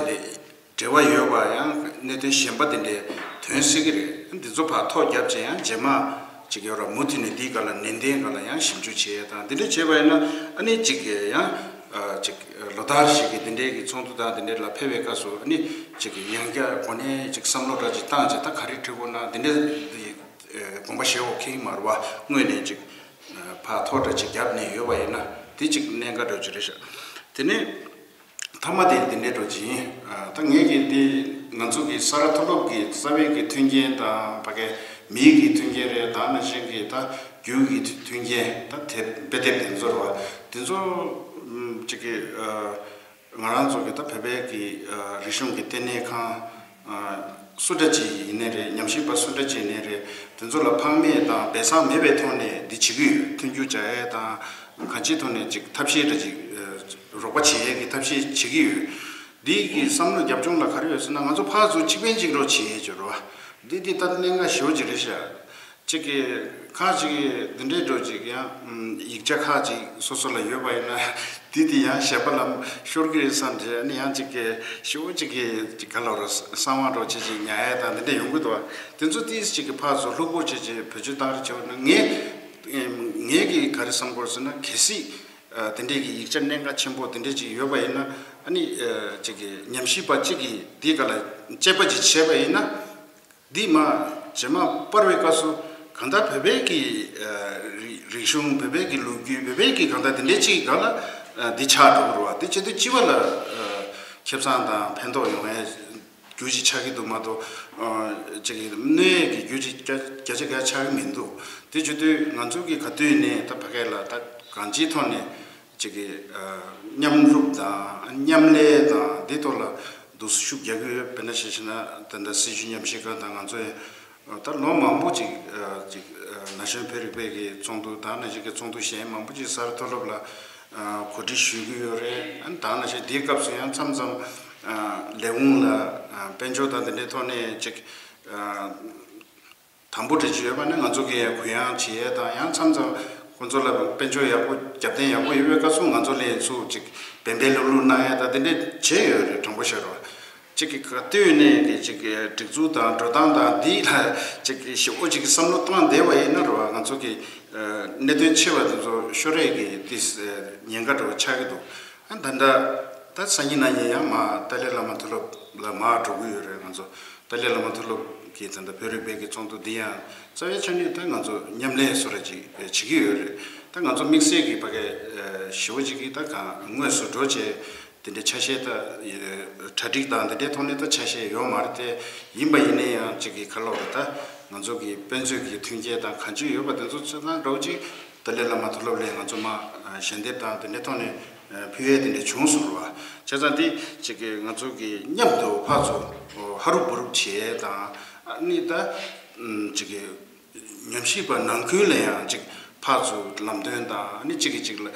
འདྲའི་འབྲེལ་བ་ཡོད་པ། ཡང་གནད་དོན་གཞན་པ་དེ་འདྲའི་ཐོན་སྲིད་ཀྱི་རེད། འདི་ཚོ་ཕར་ཐོ་རྒྱབ་བྱས། ཡང་རྗེས་མ་ཅིག་ཡོད་ར་མུ་མཐུད་ནས་འདིའི་སྒང་ལ་ནན་ཏན་སྒང་ལ་ཡང་ཞིབ་འཇུག་བྱས་དང་འདི་འདྲ་བྱས་པ་ཡིན་ན། ཨ་ནི་ཅིག་ཡང་ཅིག་ལོ་ལྟར་ཞིག་གི་འདི་འདྲའི་གི་ཚོགས་འདུ་དང་འདི་འདྲའི་ལ་ཕེབས་པའི་སྐབས་སུ། ཨ་ནི་ཅིག་ཡང་བསྐྱར་གོ་གནས་ཅིག་བསམ་བློ་འདྲ་ཅིག་བཏང་བྱས། ད་ག་རེ་འབྲི་དགོས་ན་འདི་འདྲའི་དགོངས་པ་བཞེས་དགོས་ཁེལ་གྱི་མ་རེད་བ། དངོས་གནས་ཅིག་ཕར་ཐོ་འདྲ་ཅིག་བརྒྱབ་ནས་ཡོད་པ་ཡིན་ན་དེ་ཅིག་གནད་འགག་འདྲ་ཅིག་རེད་ཤག་དེ་ནས་མཐའ་མ་དེ་འདི་འདྲའི་འདྲ་ཅིག་ཡིན། ད་ངས་ཀྱིས་འདི་ང་ཚོ་གི་ས་ར་མཐོ་སློབ་ཀྱི་རྩ་བའི་གི་མཐུན་རྐྱེན་དང་། ཕ་གའི་མིའི་གི་མཐུན་རྐྱེན་རེད། ད་ག་ནང་བཞིན་གྱི་ད་རྒྱུ་གི་མཐུན་རྐྱེན། ད་དེབ་དཔེ་དེབ་དེ་ཚོ་རེད་བ། དེ་ཚོ་ཅིག་གི་ང་རང་ཚོ་གི་ད་བོད་པའི་གི་རིག་གཞུང་གི་ལྟེ་གནས་ཁང་སུ་འདྲ་ཅིག་ཡིན་ནའི་རེད། ཉམས་ཞིབ་པ་སུ་འདྲ་ཅིག་ཡིན་ནའི་རེད། དེ་ཚོ་ལ་ཕངས་མེད་དང་སྦས་གསང་མེད་པའི་ཐོག་ནས་འདི་བྱེད་ཀྱི་ཡོད། མཐུན་འགྱུར་བྱ་ཡས་དང་། གང་ཅིའི་ཐོག་ནས་ཅིག་ཐབས་ཤེས་འདྲ་ཅིག་རོགས་པ་བྱེད་ཡས་ཀྱི་ཐབས་ཤེས་བྱེད་ཀྱི་ཡོད། འདི་གི་བསམ་བློ་རྒྱབ་ལྗོངས་ལ་ག་རེ་ཡོད་ཟེར་ན། ང་ཚོ་ཕར་ཚུར་གཅིག་ཕན་གཅིག་གྲོགས་བྱེད་ཡས་ཅིག་རེད་བ། འདི་འདི་ད་གནད་འགག་ཞེ་པོ་ཅིག་རེད་ཤག་གཅིག་གིས་ཁ་ཅིག་གིས་འདི་འདྲའི་འདྲ་ཅིག་ཡང་ཡིག་ཆ་ཁ་ཅིག་སོ་སོ་ལ་ཡོད་པ་ཡིན་ན། འདི་དེ་ཡང་གཞན་པ་ལ་ཤོར་གི་རེད་བསམ་བྱས། ཨ་ནི་ཡང་གཅིག་གིས་ཞེ་པོ་ཅིག་གིས་ཅིག་ག་ལབ་རེད། གསང་བ་འདྲ་བྱས་ཅིག་ཉར་ཡས་དང་འདི་འདྲ་ཡོང་གི་འདུག་བ། དེ་ཚོ་ཏིས་ཅིག་གིས་ཕར་ཚུར་ལྷུག་པོ་བྱས་ཅིག་བེད་སྤྱོད་བཏང་རེས་བྱས་པ་ན། ངས་ངས་ཀྱིས་ག་རེ་བསམ་གྱི་ཡོད་ཟེར་ན། གལ་སྲིད་དེ་འདྲའི་གི་ཡིག་ཆ་གནད་འགག་ཆེན་པོ་དེ་འདྲ་ཅིག་ཡོད་པ་ཡིན་ན། ཨ་ནི་ཅིག་གིས་ཉམས་ཞིབ་པ་གཅིག་གིས་འདི་སྒང་ལ་དཔྱད་པ་ཅིག་བྱས་པ་ཡིན་ན། འདི་མ་རྗེས་མ་སྤར་བའི་སྐབས་སུ་གང་ལྟར་བོད་པའི་གི་ཨ་རིག་རིག་གཞུང་། བོད་པའི་གི་ལོ་རྒྱུས། བོད་པའི་གི་གང་ལྟར་དེ་འདྲའི་ཅིག་སྒང་ལ་ཨ་འདི་ཆགས་འགྲོ་གི་རེད་བ། དེ་བྱེད་དུས་སྤྱི་པ་ལ་ཨ་ཁེ་བཟང་དང་ཕན་ཐོགས་ཡོང་ཡས་རྒྱུ་ཅིག་ཆགས་ཀྱི་འདུག་མ་གཏོགས། ཨ་ཅིག་གི་གནོད་ཡས་ཀྱི་རྒྱུ་ཅིག་བརྒྱ་བརྒྱ་ཆ་བརྒྱ་ཆགས་ཀྱི་མི་འདུག་དེ་བྱེད་དུས་ང་ཚོ་གི་ག་དུས་ནས་ད་ཕ་གི་ལ་ད་གང་ཅིའི་ཐོག་ནས་ ཅིག་གི་ཨ་མཉམ་རུབ་དང་མཉམ་ལས་དང་འདི་ཐོག་ལ་འདུག་སེ་ཤུགས་རྒྱག་གི་ཡོད། དཔེར་ན་ཆ་བཞག་ན་ད་ལྟ་སྲིད་བྱུས་ཉམས་ཞིབ་ཁང་དང་ང་ཚོ་ཡང་ད་ལོ་མང་པོ་ཅིག་ཨ་ཅིག་ཨ་ན་གཞོན་བོད་རིག་པའི་གི་ཚོགས་འདུ་དང་ན་གཞོན་གྱི་ཚོགས་འདུ་གཞན་མང་པོ་ཅིག་ས་རཱ་མཐོ་སློབ་ལ་ཨ་གོ་སྒྲིག་ཞུ་གི་ཡོད་རེད། ཨ་ནི་དང་ན་གཞོན་འདིའི་སྐབས་སུ་ཡང་མཚམས་མཚམས་ཨ་ལས་ཁུངས་ལ་ཨ་དཔལ་འབྱོར་དང་འདི་འདྲའི་ཐོག་ནས་ཅིག་ཨ་དང་པོ་འདྲ་ཅིག་ཡོད་པ་ནི་ང་ཚོ་གིས་གུ་ཡངས་བྱེད་ཡས་དང་ཡང་མཚམས་མཚམས་ཁོང་ཚོ་ལ་དཔལ་འབྱོར་ཡག་པོ་རྒྱབ་རྟེན་ཡག་པོ་ཡོད་པའི་སྐབས་སུ་ང་ཚོ་ལ་ཡིན་ཚུལ་ཅིག་འབད་འབད་ལྷོད་ལྷོད་གནང་ཡས་དང་དེ་འདྲས་བྱས་ཡོད་རེད། དྲང་པོ་བཤད་རོགས། ཅིག་གི་ག་ལྟོས་ནས་ཀྱི་ཅིག་གི་སྒྲིག་འཛུགས་དང་འགྲོ་སྟངས་དང་འདི་ལ་ཅིག་གི་ཞེ་པོ་ཅིག་གི་བསམ་བློ་བཏང་བསྡད་པ་ཡིན་ན་རེད་བ། ང་ཚོ་གི་གནད་དོན་ཆེ་བ་དེ་ཚོ་ཤོར་ཡས་ཀྱི་དེ་ཉེན་ཁ་འདྲ་བོ་ཆགས་ཀྱི་འདུག་ཨ་ད་ལྟ་ད་སང་ཉིན་གནངས་ཉིན་ཡང་མ་ཏཱ་ལའི་བླ་མ་མཐོ་སློབ་ལ་མར་འགྲོ་གི་ཡོད་རེད། ང་ཚོ་ཏཱ་ལའི་བླ་མ་མཐོ་སློབ་ཀྱི་ད་ལྟ་བོད་རིག་པའི་གི་ཚོགས་འདུ་འདི་ཡང་རྩ་བའི་ཆ་ནས་ད་ང་ཚོ་མཉམ་ལས་བཟོ་འདྲ་ཅིག་བྱེད་ཀྱི་ཡོད་རེད། ད་ང་ཚོ་དམིགས་བསལ་གྱི་ཕ་གི་ཞེ་པོ་ཅིག་གི་ད་གང་དངོས་སུ་འགྲོ་བྱས་དེ་འདྲའི་ཆ་ཤས་ད་གྲ་སྒྲིག་དང་དེ་འདྲའི་ཐོག་ནས་ད་ཆ་ཤས་ཡོད་མ་རེད་དེ། ཡིན་པ་ཡིན་ན་ཡང་ཅིག་གི་ག་ལབ་རེད། ད་ང་ཚོ་གི་དཔེ་མཛོད་ཀྱི་མཐུན་རྐྱེན་དང་གང་ཅི་ཡོད་པ་དེ་ཚོ་ཚོད་ཚང་འདྲ་བོ་ཅིག་ཏཱ་ལའི་བླ་མ་མཐོ་སློབ་ལ་ང་ཚོ་མར་ཞལ་འདེབས་དང་དེ་འདྲའི་ཐོག་ནས་ཕུལ་ཡས་དེ་འདྲ་བྱུང་སོང་རེད་བ། བྱས་ཙང་དེ་ཅིག་གི་ང་ཚོ་གི་མཉམ་དུ་ཕར་ཚུར་ཧ་རུབ་བུ་རུབ་བྱེད་ཡས་དང་ཨ་ནི་ད་ཅིག་གི་ཉམས་ཞིབ་པ་ནང་ཁུལ་ལ་ཡང་ཅིག་ཕར་ཚུར་ལམ་སྟོན་དང་ཨ་ནི་གཅིག་གིས་གཅིག་ལ་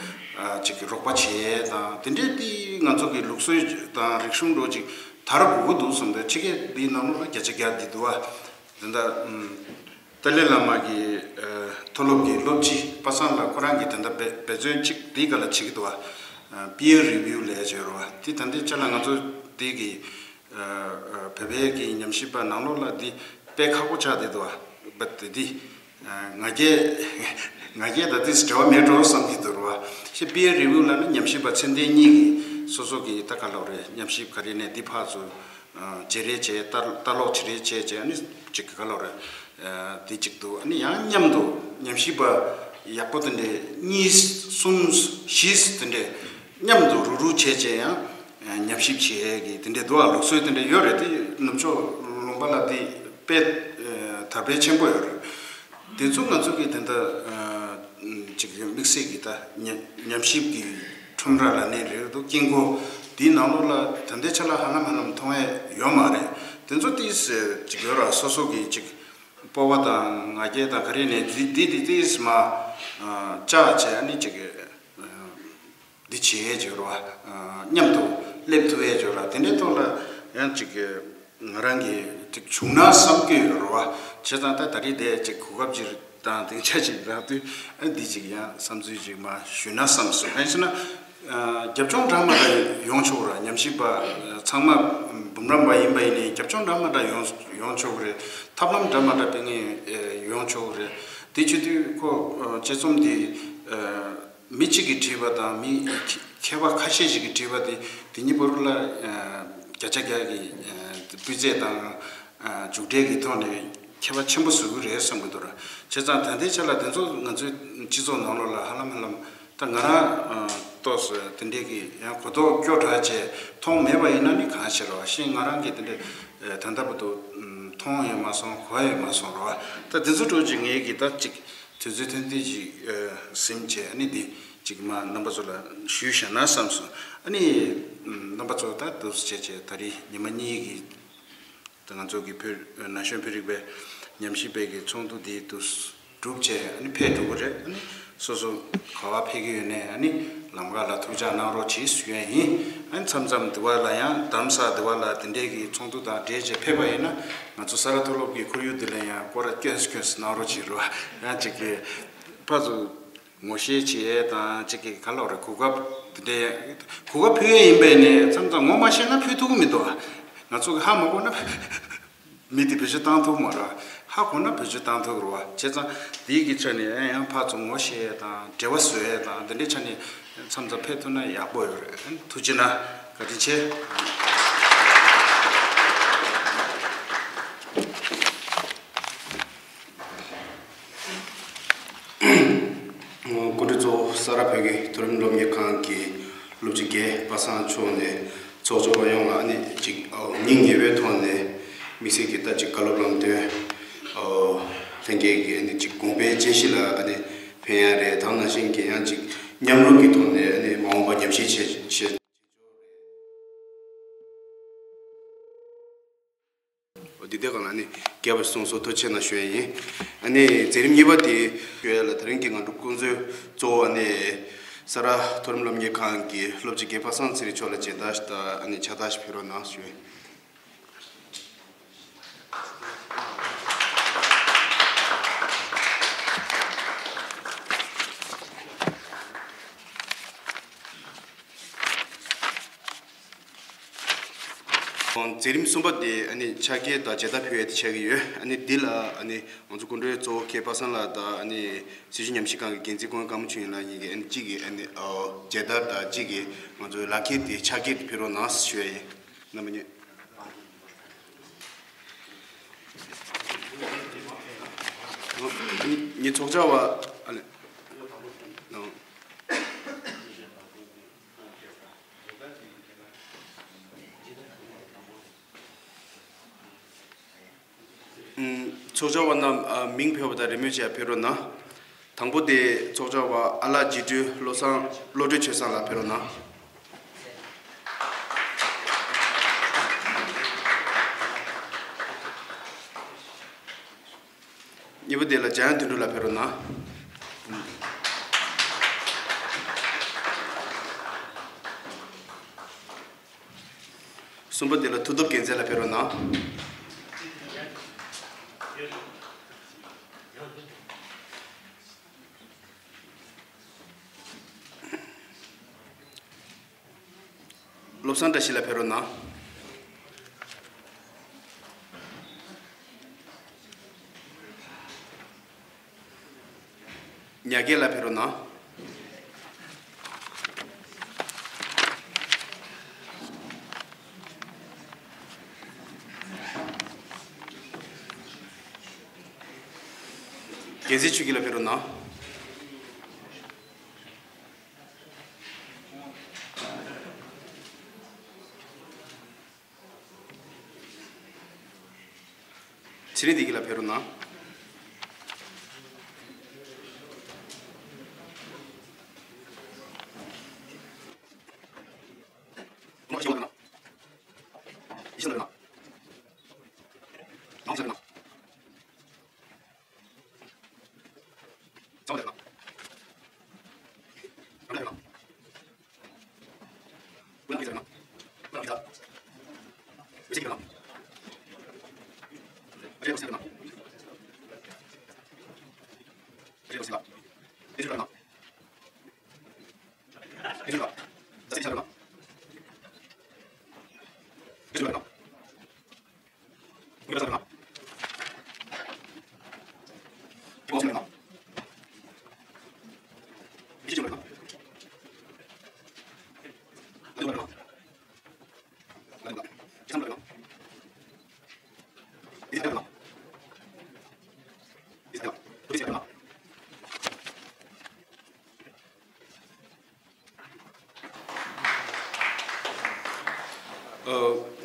ཅིག་གི་རོགས་པ་བྱེད་ཡས་དང་དེ་འདྲའི་དེ་ང་ཚོ་གི་ལུགས་སྲོལ་དང་རིག་གཞུང་འདྲ་བོ་ཅིག་དར་དགོས་ཀྱི་འདུག་བསམ་སྟེ་ཕྱི་རྒྱལ་འདིའི་ནང་ལོགས་ལ་བརྒྱ་ཆ་བརྒྱ་འདི་འདུག་བ། དེ་འདྲ་ཨམ། ཏཱ་ལའི་བླ་མ་གི་ཨ་མཐོ་སློབ་ཀྱི་སློབ་སྤྱི་པ་སངས་ལགས་ཁོ་རང་གིས་ད་ལྟ་འབད་འབད་བརྩོན་གཅིག་འདིའི་སྒང་ལ་བྱེད་ཀྱི་འདུག་བ། ཨ་peer review ལབ་ཡས་བྱས་རེད་བ། དེ་ད་ལྟའི་ཆ་ལ་ང་ཚོ་འདི་གི་ཨ་ཨ་བོད་པའི་གི་ཉམས་ཞིབ་པ་ནང་ལོགས་ལ་འདི་དཔེ་ཁག་པོ་ཆགས་བསྡད་འདུག་བ། བ་དེ་འདི་ཨ་ང་རྒྱལ་ང་རྒྱལ་དང་དེ་འབྲེལ་བ་མེད་འགྲོ་བསམ་གྱི་འདུག་རེད་བ། ཞེས་peer review ལབ་ན་ཉམས་ཞིབ་པ་ཚད་ལྡན་གཉིས་ཀྱིས་སོ་སོ་གི་ད་ག་ལབ་རེད། ཉམས་ཞིབ་ག་རེ་ནས་འདི་ཕར་ཚུར་ཨ་བརྗེ་རེས་བྱས། ལྟ་ལྟ་ཀློག་བྱེད་རེས་བྱས་བྱས། ཨ་ནི་ཅིག་ག་ལབ་རེད། ཨ་དེ་གཅིག་འདུག་ཨ་ནི་ཡང་མཉམ་དུ་ཉམས་ཞིབ་པ་ཡག་པོ་དེ་འདྲས་གཉིས་གསུམ་བཞི་དེ་འདྲས་མཉམ་དུ་རུག་རུག་བྱས་བྱས་ཡང་ཨ་ཉམས་ཞིབ་བྱེད་ཡས་ཀྱི་དེ་འདྲས་འདུག་ཨ་ལུགས་སྲོལ་དེ་འདྲས་ཡོད་རེད། དེ་ནུབ་ཕྱོགས་ལུང་པ་ལ་དེ་དཔེ་ཨ་དར་སྤེལ་ཆེན་པོ་ཡོད་རེད། དེ་ཚོ་ང་ཚོ་གི་དེ་འདྲ་ཨ་ཅིག་དམིགས་བསལ་གྱི་ད་ཉམས་ཉམས་ཞིབ་ཀྱི་ཁྲོམ་ར་ལབ་ནའི་རེད་འདུག་དཀྱིལ་འཁོར་དེའི་ནང་ལོགས་ལ་ད་ལྟའི་ཆ་ལ་ཧ་ལམ་ཧ་ལམ་མཐོང་ཡས་ཡོད་མ་རེད། དེ་ཚོ་ཏིས་ཅིག་ཡོད་ར། སོ་སོ་གི་ཅིག་སྤོབས་པ་དང་ང་རྒྱལ་དང་ག་རེ་ནས་འདི་འདི་འདི་ཏིས་མ་ཨ་བཅག་བྱས། ཨ་ནི་ཅིག་འདི་བྱེད་ཡས་ཅིག་ཡོད་ར། མཉམ་དུ་སླེབས་ཐུབ་ཡས་ཅིག་ཡོད་ར། དེ་འདྲའི་ཐོག་ལ་ཡང་ཅིག་ང་རང་གིས་ཅིག་བྱུང་ན་བསམ་གྱི་ཡོད་རེད་བ། བྱས་ཙང་ད་ད་རེས་དེ་ཅིག་གོ་སྐབས་ཅིག་དང་སྡིངས་ཆ་ཅིག་རག་དུས་ཨ་འདི་ཅིག་ཡང་བསམ་ཚུལ་ཅིག་མར་ཞུས་ན་བསམ་སོང་། གང་ཡིན་ཟེར་ན་ཨ་རྒྱབ་ལྗོངས་འདྲ་མི་འདྲ་ཡོང་ཆོག་ར། ཉམས་ཞིབ་པ་ཚང་མ་འབུམ་རམས་པ་ཡིན་པ་ཡིན་ནའི་རྒྱབ་ལྗོངས་འདྲ་མི་འདྲ་ཡོང་ཡོང་ཆོག་གི་རེད། ཐབས་ལམ་འདྲ་མི་འདྲ་སྤེལ་མཁན་ཡོང་ཆོག་གི་རེད། དེ་བྱེད་དུས་ཁོ་ཨ་དཔྱད་རྩོམ་འདི་ཨ། མི་གཅིག་གིས་བྲིས་པ་དང་མི་མཁས་པ་ཁ་ཤས་ཤིག་གིས་བྲིས་པ་དེ་དེ་གཉིས་བར་ལ་ཨ་བརྒྱ་ཆ་བརྒྱ་གི་ཨ་སྤུས་ཚད་དང་ཨ་མཇུག་འབྲས་ཀྱི་ཐོག་ནས་ཁྱད་པར་ཆེན་པོ་བཟོ་གི་རེད་བསམ་གྱི་འདུག་ར། བྱས་ཙང་ད་ལྟའི་ཆ་ལ་དེ་ཚོ་ང་ཚོའི་སྤྱི་ཚོགས་ནང་ལོགས་ལ་ཧ་ལམ་ཧ་ལམ་ད་ང་རང་ཨ་ཏོག་ཙམ་དེ་འདྲས་ཀྱི་ཡང་གོ་རྟོགས་སྐྱོ་དྲགས་བྱས་མཐོང་མེད་པ་ཡིན་ན་ནི་གང་ཤེས་ར་བ། ཤིང་ང་རང་གིས་དེ་འདྲས་ཨ་ད་ལྟ་བར་དུ་ཨ་མཐོང་ཡོད་མ་སོང་། གོ་ཡོད་མ་སོང་ར་བ། ད་དེ་ཚོ་འདྲ་ཅིག་ངེད་ཀྱིས་ད་ཅིག་དུས་ཚོད་ཐོན་དུས་ཅིག་ཨ་ཟིན་བྱས། ཨ་ནི་འདི་ཅིག་མ་རྣམ་པ་ཚོ་ལ་ཞུས་བཞག་ན་བསམ་སོང་། ཨ་ནི་རྣམ་པ་ཚོ་ད་འདུག་སེ་བྱས་བྱས་ད་རེས་ཉི་མ་གཉིས་ཀྱི་ད་ང་ཚོ་གི་བོད་ན་གཞོན་བོད་རིག་པའི་ཉམས་ཞིབ་པའི་གི་ཚོགས་འདུ་འདི་འདུག་སེ་གྲུབ་བྱས། ཨ་ནི་ཕེབས་འགྲོ་གི་རེད། ཨ་ནི་སོ་སོ་ག་བ་ཕེབས་ཀྱི་ཡོད་ནའི་ཨ་ནི་ལམ་ཁ་ལ་ཐུགས་ཅག་གནང་རོགས་གྱིས་ཞུ་ཡ་ཡིན། ཨ་ནི་མཚམས་མཚམས་འདི་བ་ལ་ཡང་དྷ་རམ་ས་ལ་འདི་བ་ལ་དེ་འདྲའི་གི་ཚོགས་འདུ་དང་འབྲེལ་བྱས་ཕེབས་པ་ཡིན་ན་ང་ཚོ་ས་རཱ་མཐོ་སློབ་ཀྱི་ཁོར་ཡུག་འདི་ལ་ཡང་སྐོར་ར་སྐྱོན་སྐྱོན་གནང་རོགས་གྱིས་རོགས། ཡང་ཅིག་གི་ཕར་ཚུར་ངོ་ཤེས་བྱེད་ཡས་དང་ཅིག་གི་ག་ལབ་རེད། གོ་སྐབས་འདི་འདྲའི་གོ་སྐབས་ཕུལ་ཡས་ཡིན་པས་ནས་མཚམས་མཚམས་ངོ་མ་ཤེས་ན་ཕུལ་ཐུབ་ཀྱི་མི་འདུག་ང་ཚོ་གི་ཧ་མ་གོ་ན་མི་དེ་བེད་སྤྱོད་བཏང་ཐུབ་མ་རེད། ཧ་གོ་ན་བེད་སྤྱོད་བཏང་ཐུབ་རེད་བ། བྱས་ཙང་འདིའི་གི་ཆ་ནས་ཡང་ཡང་ཕར་ཚུར་ངོ་ཤེས་ཡས་དང་འབྲེལ་བ་བཟོ་ཡས་དང་འདི་འདྲའི་ཆ་ནས་མཚམས་མཚམས་ཕེབས་ཐུབ་ན་ཡག་པོ་ཡོད་རེད། ཐུགས་རྗེ་གནང་། བཀའ་དྲིན་ཆེ། སྐུ་མགྲོན་གཙོ་བོ་ས་རཱ་བོད་ཀྱི་མཐོ་རིམ་སློབ་གཉེར་ཁང་གི་སློབ་སྤྱི་རྒན་པ་སངས་མཆོག་ནས་ཚོགས་ཞུགས་པ་ཡོངས་ལ་ཨ་ནི་ཅིག་སྙིང་ཉེ་བོའི་ཐོག་ནས་དམིགས་བསལ་གྱི་ད་ཅིག་བཀའ་སློབ་ལམ་སྟོན་ལྷན་རྒྱས་ཀྱི་ཨ་ནི་ཅིག་དགོངས་པའི་དཔྱད་གཞི་ལ་ཨ་ནི་ཕན་ཡ་རེད། དེ་ནང་བཞིན་གྱི་ཡང་ཅིག་ མཉམ་རུབ་ཀྱི་ཐོག་ནས་ཨ་ནི་མ་འོངས་པ་ཉམས་ཞིབ་བྱེད་བྱེད། འདི་དེ་ག་ལ་ནི་རྒྱལ་བ་གསུང་སོགས་ཐུགས་རྗེ་གནང་ཞུ་ཡས་ཡིན། ཨ་ནི་མཛད་རིམ་གཉིས་པ་དེ་ཞུ་ཡས་ལ་དེ་རིང་གི་ང་ཚོ་སྐུ་མགྲོན་གཙོ་བོ་ཨ་ནི་ས་རཱ་མཐོ་རིམ་སློབ་གཉེར་ཁང་གི་སློབ་སྤྱི་རྒན་པ་སངས་ཚེ་རིང་མཆོག་ལ་མཇལ་དར་དང་ཨ་ནི་ཕྱག་རྟགས་ཤིག་ཕུལ་རོགས་གནང་ཞུ་ཡས་ཡིན། མཛད་རིམ་གསུམ་པ་དེ་ཨ་ནི་ཕྱག་འཁྱེར་དང་མཇལ་དར་ཕུལ་ཡས་དེ་ཆགས་ཀྱི་ཡོད། ཨ་ནི་འདི་ལ་ཨ་ནི་ང་ཚོ་སྐུ་མགྲོན་གཙོ་བོ་མཁས་པ་སངས་ལགས་དང་ཨ་ནི་སྲིད་བྱུས་ཉམས་ཞིབ་ཁང་གི་འགན་འཛིན་ཀུན་དགའ་མོ་ཆོས་དབྱིངས་ལགས་གཉིས་ཀྱིས་ཨ་ནི་གཅིག་གིས་ཨ་ནི་ཨོ་མཇལ་དར་དང་གཅིག་གིས་ང་ཚོའི་ལག་འཁྱེར་དེ་ཕྱག་འཁྱེར་དེ་ཕུལ་རོགས་གནང་ཞུ་ཡས་ཡིན། རྣམ་པ་གཉིས། ཨ་ནི་ངའི་ཚོགས་བཅར་བ་ཨ་ནི། ཚོགས་བཅར་བ་རྣམས་མིང་འབོད་པ་དང་རེས་མོས་བྱས་ཕེབས་རོགས་གནང་། དང་པོ་དེ་ཚོགས་བཅར་བ་ཨ་ལགས་རྗེ་སྤྲུལ་བློ་བཟང་བློ་གྲོས་ཆོས་བཟང་ལགས་ཕེབས་རོགས་གནང་། གཉིས་པ་དེ་ལ་འཇམ་དབྱངས་དོན་གྲུབ་ལགས་ཕེབས་རོགས་གནང་། གསུམ་པ་དེ་ལ་མཐུ་སྟོབས་རྒྱལ་མཚན་ལགས་ཕེབས་རོགས་གནང་། བློ་བཟང་བཀྲ་ཤིས་ལགས་ཕེབས་རོགས་གནང་། ཉ་རྒྱལ་ལགས་ཕེབས་རོགས་གནང་། རྒྱལ་མཚན་ཆོས་སྐྱིད་ལགས་ཕེབས་རོགས་གནང་། ཚེ་རིང་བདེ་སྐྱིད་ལགས་ཕེབས་རོགས་གནང་།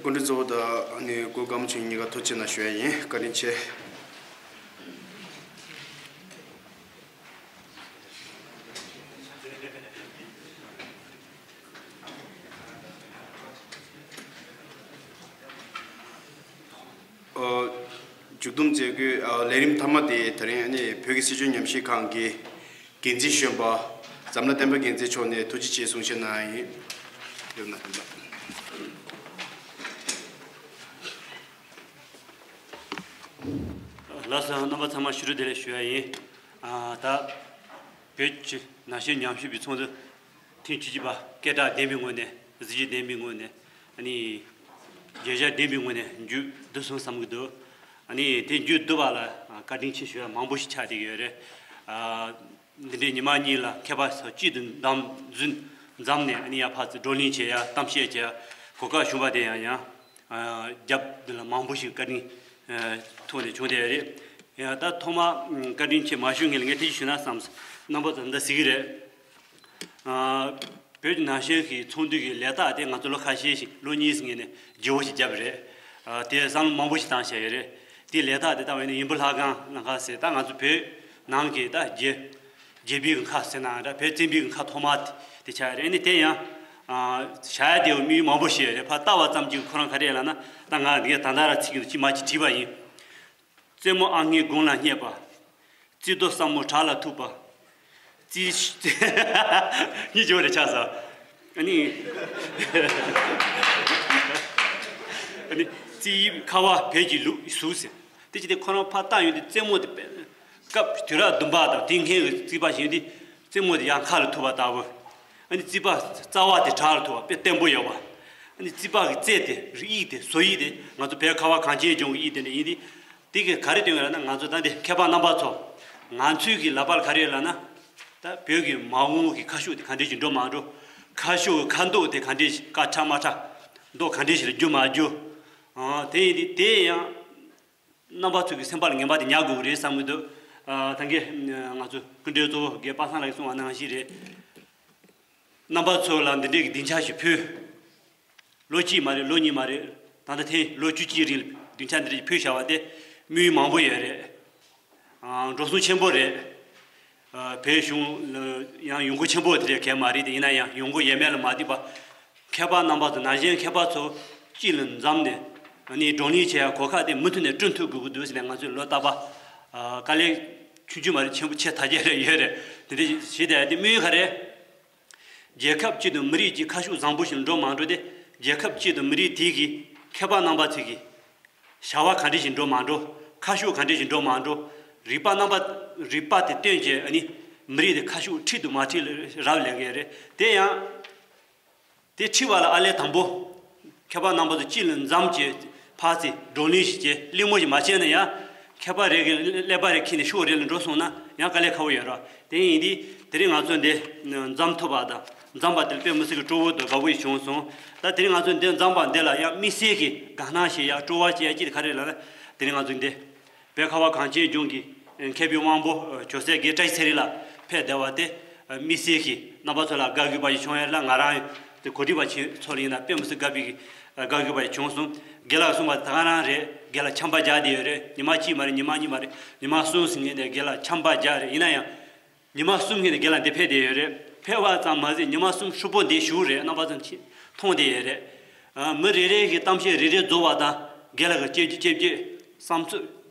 སྐུ་མགྲོན་གཙོ་བོ་དང་ནི་སྐུ་ཁམས་ཆེན་གཉིས་ཀ་ཐུགས་རྗེ་གནང་ཞུ་ཡ་ཡིན། བཀའ་དྲིན་ཆེ། མཇུག་བསྡོམས་མཛད་སྒོའི་ལས་རིམ་མཐའ་མ་དེ་དེ་རིང་ནི་བོད་ཀྱི་སྲིད་བྱུས་ཉམས་ཞིབ་ཁང་གི་འགན་འཛིན་གཞོན་པ་འཛམ་ལྷ་བསྟན་པ་རྒྱལ་མཚན་མཆོག་ནས་ཐུགས་རྗེ་ཆེ་གསུང་བཤད་གནང་ཡ་ཡིན། ཡོད་ན་ཡིན་ལ། ལགས་སོ། རྣམ་པ་ཚང་མ་ཕྱི་དྲོ་བདེ་ལེགས་ཞུ་ཡ་ཡིན། ཨ་ད་བོད་ཀྱི་ནང་ཆོས་ཉམས་ཞིབ་པའི་ཚོགས་འདུ་ཐེངས་བཅུ་གཅིག་པ་སྐད་གྲགས་ལྡན་པའི་ངོས་ནས་གཟི་བརྗིད་ལྡན་པའི་ངོས་ནས་ཨ་ནི་རྒྱལ་ཞགས་ལྡན་པའི་ངོས་ནས་མཇུག་བསྡུ་སོང་བསམ་གྱི་འདུག་ཨ་ནི་དེ་མཇུག་བསྡུ་བ་ལ་བཀའ་དྲིན་ཆེ་ཞུ་ཡ་མང་པོ་ཞིག་ཆགས་བསྡད་ཀྱི་ཡོད་རེད། ཨ་འདི་འདྲའི་ཉི་མ་གཉིས་ལ་མཁས་པ་ཚོ་གཅིག་ཏུ་འདམ་འཛུལ་འཛོམས་ནས་ཨ་ནི་ཡར་ཕར་ཚུར་བགྲོ་གླེང་བྱེད་ཡ་གཏམ་བཤད་བྱེད་ཡ་གོ་སྐབས་བྱུང་བ་དེ་ཡང་ཡང་རྒྱབ་འདི་ལ་མང་པོ་ཞིག་བཀའ་དྲིན་ཐོག་ནས་བྱུང་བསྡད་ཡོད་རེད། ཡང་ད་ཐོག་མ་བཀའ་དྲིན་ཆེ་མ་ཞུ་སྔོན་ལ་ངས་ཐེངས་ཞུ་ན་བསམ། རྣམ་པ་ཚོ་འདི་གཟིགས་ཀྱི་རེད། བོད་ཀྱི་ནང་ཆོས་ཀྱི་ཚོགས་འདུ་གི་ལས་རྟགས་དེ་ང་ཚོ་ལོ་ཁ་ཤས་ཤིག་ལོ་གཉིས་སྔོན་ནས་བརྗེ་བོ་ཞིག་བརྒྱབ་རེད། དེ་བསམ་བློ་མང་པོ་ཞིག་བཏང་བྱས་ཡོད་རེད། དེའི་ལས་རྟགས་དེ་ལྟ་བ་ཡིན་ན་ཡིན་པ་ལྷ་ཁང་ལ་ཁ་ཟེར་ད་ང་ཚོ་བོད་ནང་གི་ད་རྒྱལ་ རྒྱལ་པོའི་གི་ཁ་ཟེར་ན་འདྲ། བོད་བཙན་པོའི་གི་ཁ་ཐོག་མ་དེ་དེ་ཆགས་རེད། ཨ་ནི་དེ་ཡང་ཨ་བྱ་ཡ་དེ་མི་མང་པོ་ཞིག་རེད། ཕར་ལྟ་བ་ཙམ་གྱིས་ཁོ་རང་ག་རེ་ལབ་ན། ད་ང་འདི་ད་ལྟ་ར་ཚིག་གི་ཅི་མ་ཅི་བྲིས་པ་ཡིན། རྩེད་མོ་ཨ་སྔས་དགུང་ལ་བསྙེགས་པ། རྩེ་རྡོ་སྲབ་མོ་བྲག་ལ་ཐུག་པ། རྩེ་གཉིས་སྦྱོར་རེ་ཆགས་ས། ཨ་ནི། ཨ་ནི། རྩེ་དབྱིབས་ཁ་བ་བོད་ཀྱི་ལུགས་གཟུགས་ཟེར། དེ་ཅི་སྟེ་ཁོ་རང་ཕར་བལྟ་ཡོང་དུས་རྩེད་མོ་དེ་དཔེ། སྐབས་དུས་རབས་བདུན་པ་དང་དེ་སྔའི་རྩིས་པ་བྱས་དུས་རྩེད་མོ་དེ་ཡང་ཁ་ལ་ཐུག་པ་ལྟ་བུ། ཨ་ནི་རྩིས་པ་རྩ་བ་དེ་བྲག་ལ་ཐུག་པ་དཔེ་བརྟན་པོ་ཡོད་པ། ཨ་ནི་རྩིས་པ་གི་རྩེ་དེ་དབྱིབས་དེ་བཟོ་དབྱིབས་དེ་ང་ཚོ་བོད་ཁ་བ་གངས་ཅན་ལྗོངས་ཀྱི་དབྱིབས་དེ་འདྲ་ཡིན་དུས། དེ་གིས་ག་རེ་སྟོན་ཡོད་ལབ་ན། ང་ཚོ་ད་འདི་མཁས་པ་རྣམ་པ་ཚོ། ང་ཚོའི་གི་ལག་པར་ག་རེ་ཡོད་ལབ་ན། ད་བོད་ཀྱི་མ་འོངས་ཀྱི་ཁ་ཕྱོགས་དེ་ག་འདྲ་ཞིག་འགྲོ་མ་འགྲོ། ཁ་ཕྱོགས་ཁ་མདོག་དེ་ག་འདྲ་ཞིག་དཀར་ཁྲ་དམར་ཁྲ། མདོག་ག་འདྲ་ཞིག་ལ་འགྱུར་མ་འགྱུར། ཨ་དེ་ཡིན་དུས་དེ་ཡང་རྣམ་པ་ཚོ་གི་སེམས་པ་ལ་ངན་པ་དེ་ཉར་དགོས་ཀྱི་རེད་བསམ་གྱི་འདུག་ཨ་ད་གིན་ང་ཚོ་སྐུ་མགྲོན་གཙོ་བོ་རྒན་པ་སངས་ལགས་ཀྱིས་གསུངས་པ་ནང་བཞིན་རེད། རྣམ་པ་ཚོ་ལ་འདི་འདྲའི་གི་སྡིངས་ཆ་ཞིག་ཕུལ། ལོ་གཅིག་མ་རེད། ལོ་གཉིས་མ་རེད། ད་ལྟ་ཐེངས་ལོ་བཅུ་གཅིག་རིང་ལ་སྡིངས་ཆ་འདི་འདྲ་ཞིག་ཕུལ་བཞག་པ་དེ་དམིགས་ཡུལ་མང་པོ་ཡོད་རེད། ཨ་འགྲོ་སོང་ཆེན་པོ་རེད། ཨ་བོད་གཞུང་ལ་ཡང་ཡོང་སྒོ་ཆེན་པོ་དེ་འདྲ་གང་ཡང་མ་རེད་དེ། ཡིན་ན་ཡང་ཡོང་སྒོ་ཡོད་མེད་ལ་མ་ལྟོས་པ། མཁས་པ་རྣམ་པ་ཚོ་ན་གཞོན་མཁས་པ་ཚོ་གཅིག་ལ་འཛོམས་ནས་ཨ་ནི་བགྲོ་གླེང་བྱེད་ཡ་གོ་སྐབས་དེ་མུ་མཐུད་ནས་བསྐྲུན་ཐུབ་དགོས་ཀྱི་འདུག་ཟེར་ནས། ང་ཚོས་ལོ་རྟག་པར་ཨ་དཀའ་ལས་ཆུང་ཆུང་མ་རེད། ཆེན་པོ་ཆེ་དར་རྒྱས་རེ་ཡོད་རེད། དེ་འདྲ་བྱེད་བསྡད་ཡ་དེ་དམིགས་ཡུལ་ག་རེ། རྒྱལ་ཁབ་སྤྱི་དང་མི་རིགས་ཀྱི་ཁ་ཕྱོགས་བཟང་པོ་ཞིག་འགྲོ་མ་འགྲོ་དེ། རྒྱལ་ཁབ་སྤྱི་དང་མི་རིགས་དེ་གི་མཁས་པ་རྣམ་པ་ཚོ་གི་བྱ་བ་ག་འདྲ་ཞིག་འགྲོ་མ་འགྲོ། ཁ་ཕྱོགས་ག་འདྲ་ཞིག་འགྲོ་མ་འགྲོ། རིག་པ་རྣམ་པ། རིག་པ་དེ་བཏོན་བྱས་ཨ་ནི་མི་རིགས་དེ་ཁ་ཕྱོགས་འཁྲིད་དང་མ་འཁྲིད་ལ་རག་ལས་ཀྱི་རེད། དེ་ཡང་དེ་འཁྲིད་པ་ལ་ཨ་ལས་དང་པོ། མཁས་པ་རྣམ་པ་ཚོ་གཅིག་ལ་འཛོམས་བྱས་ཕར་ཚུར་བགྲོ་གླེང་ཞིག་བྱས། གླེང་མོལ་ཞིག་མ་བྱས་ན་ཡང་། མཁས་པ་རེ་གིས་ཀླད་པ་རེ་འཁྱེར་ནས་ཕྱོགས་རེ་ལ་འགྲོ་སོང་ན་ཡང་དཀའ་ལས་ཁག་པོ་ཡོད་རེད། དེ་ཡིན་དུས་དེ་རིང་ང་ཚོ་འདི་འཛོམས་ཐུབ་པ་དང་། འཛོམས་པ་དེ་ལ་དཔེ་མི་སྲིད་ཀྱི་སྤྲོ་བོ་དང་དགའ་པོ་ཞིག་བྱུང་སོང་། ད་དེ་རིང་ང་ཚོ་འདི་འཛོམས་པ་འདི་ལ་ཡང་དམིགས་བསལ་གྱི་དགའ་སྣང་བྱེད་ཡ། སྤྲོ་བ་བྱེད་ཡ་ཅིག་དེ་ག་རེ་ལབ་ན། དེ་རིང་ང་ཚོ་འདི་བོད་ཁ་བ་གངས་ཅན་ལྗོངས་ཀྱི་མཁས་པའི་དབང་པོ་ཇོ་སྲས་རྒན་བཀྲ་ཤིས་ཚེ་རིང་ལགས་ཕེབས་བསྡད་པ་དེ། དམིགས་བསལ་གྱིས་རྣམ་པ་ཚོ་ལ་དགའ་དགོས་པ་ཞིག་བྱུང་ཡ་ལ། ང་རང་དེ་གོ་སྒྲིག་པ་བྱེད་ཚོ་ལ་ཡིན་ན་དཔེ་མི་སྲིད་དགའ་པའི་གི་དགའ་དགོས་པ་ཞིག་བྱུང་སོང་། རྒན་ལགས་གསུངས་པ་ད་ག་རང་རེད། རྒན་ལགས་ཆམ་པ་རྒྱག་བསྡད་ཡོད་རེད། ཉི་མ་གཅིག་མ་རེད། ཉི་མ་གཉིས་མ་རེད། ཉི་མ་གསུམ་ཟིན་མཁན་དེ་རྒན་ལགས་ཆམ་པ་རྒྱག་རེད། ཡིན་ན་ཡང་། ཉི་མ་གསུམ་ཞིག་ནས་རྒན་ལགས་འདི་ཕེབས་བསྡད་ཡོད་རེད། ཕེབས་པ་ཙམ་མ་ཟད་ཉི་མ་གསུམ་ཧྲིལ་པོ་འདི་བཞུགས་རེད། རྣམ་པ་ཚོ་མཐོང་བསྡད་ཡོད་རེད། ཨ་མི་རེ་རེ་གི་གཏམ་བཤད་རེ་རེ་རྫོགས་པ་དང་རྒན་ལགས་ཀྱིས་ལྕེབ་ལྕེབ་ལྕེབ་ལྕེབ་བསམ་ཚུལ།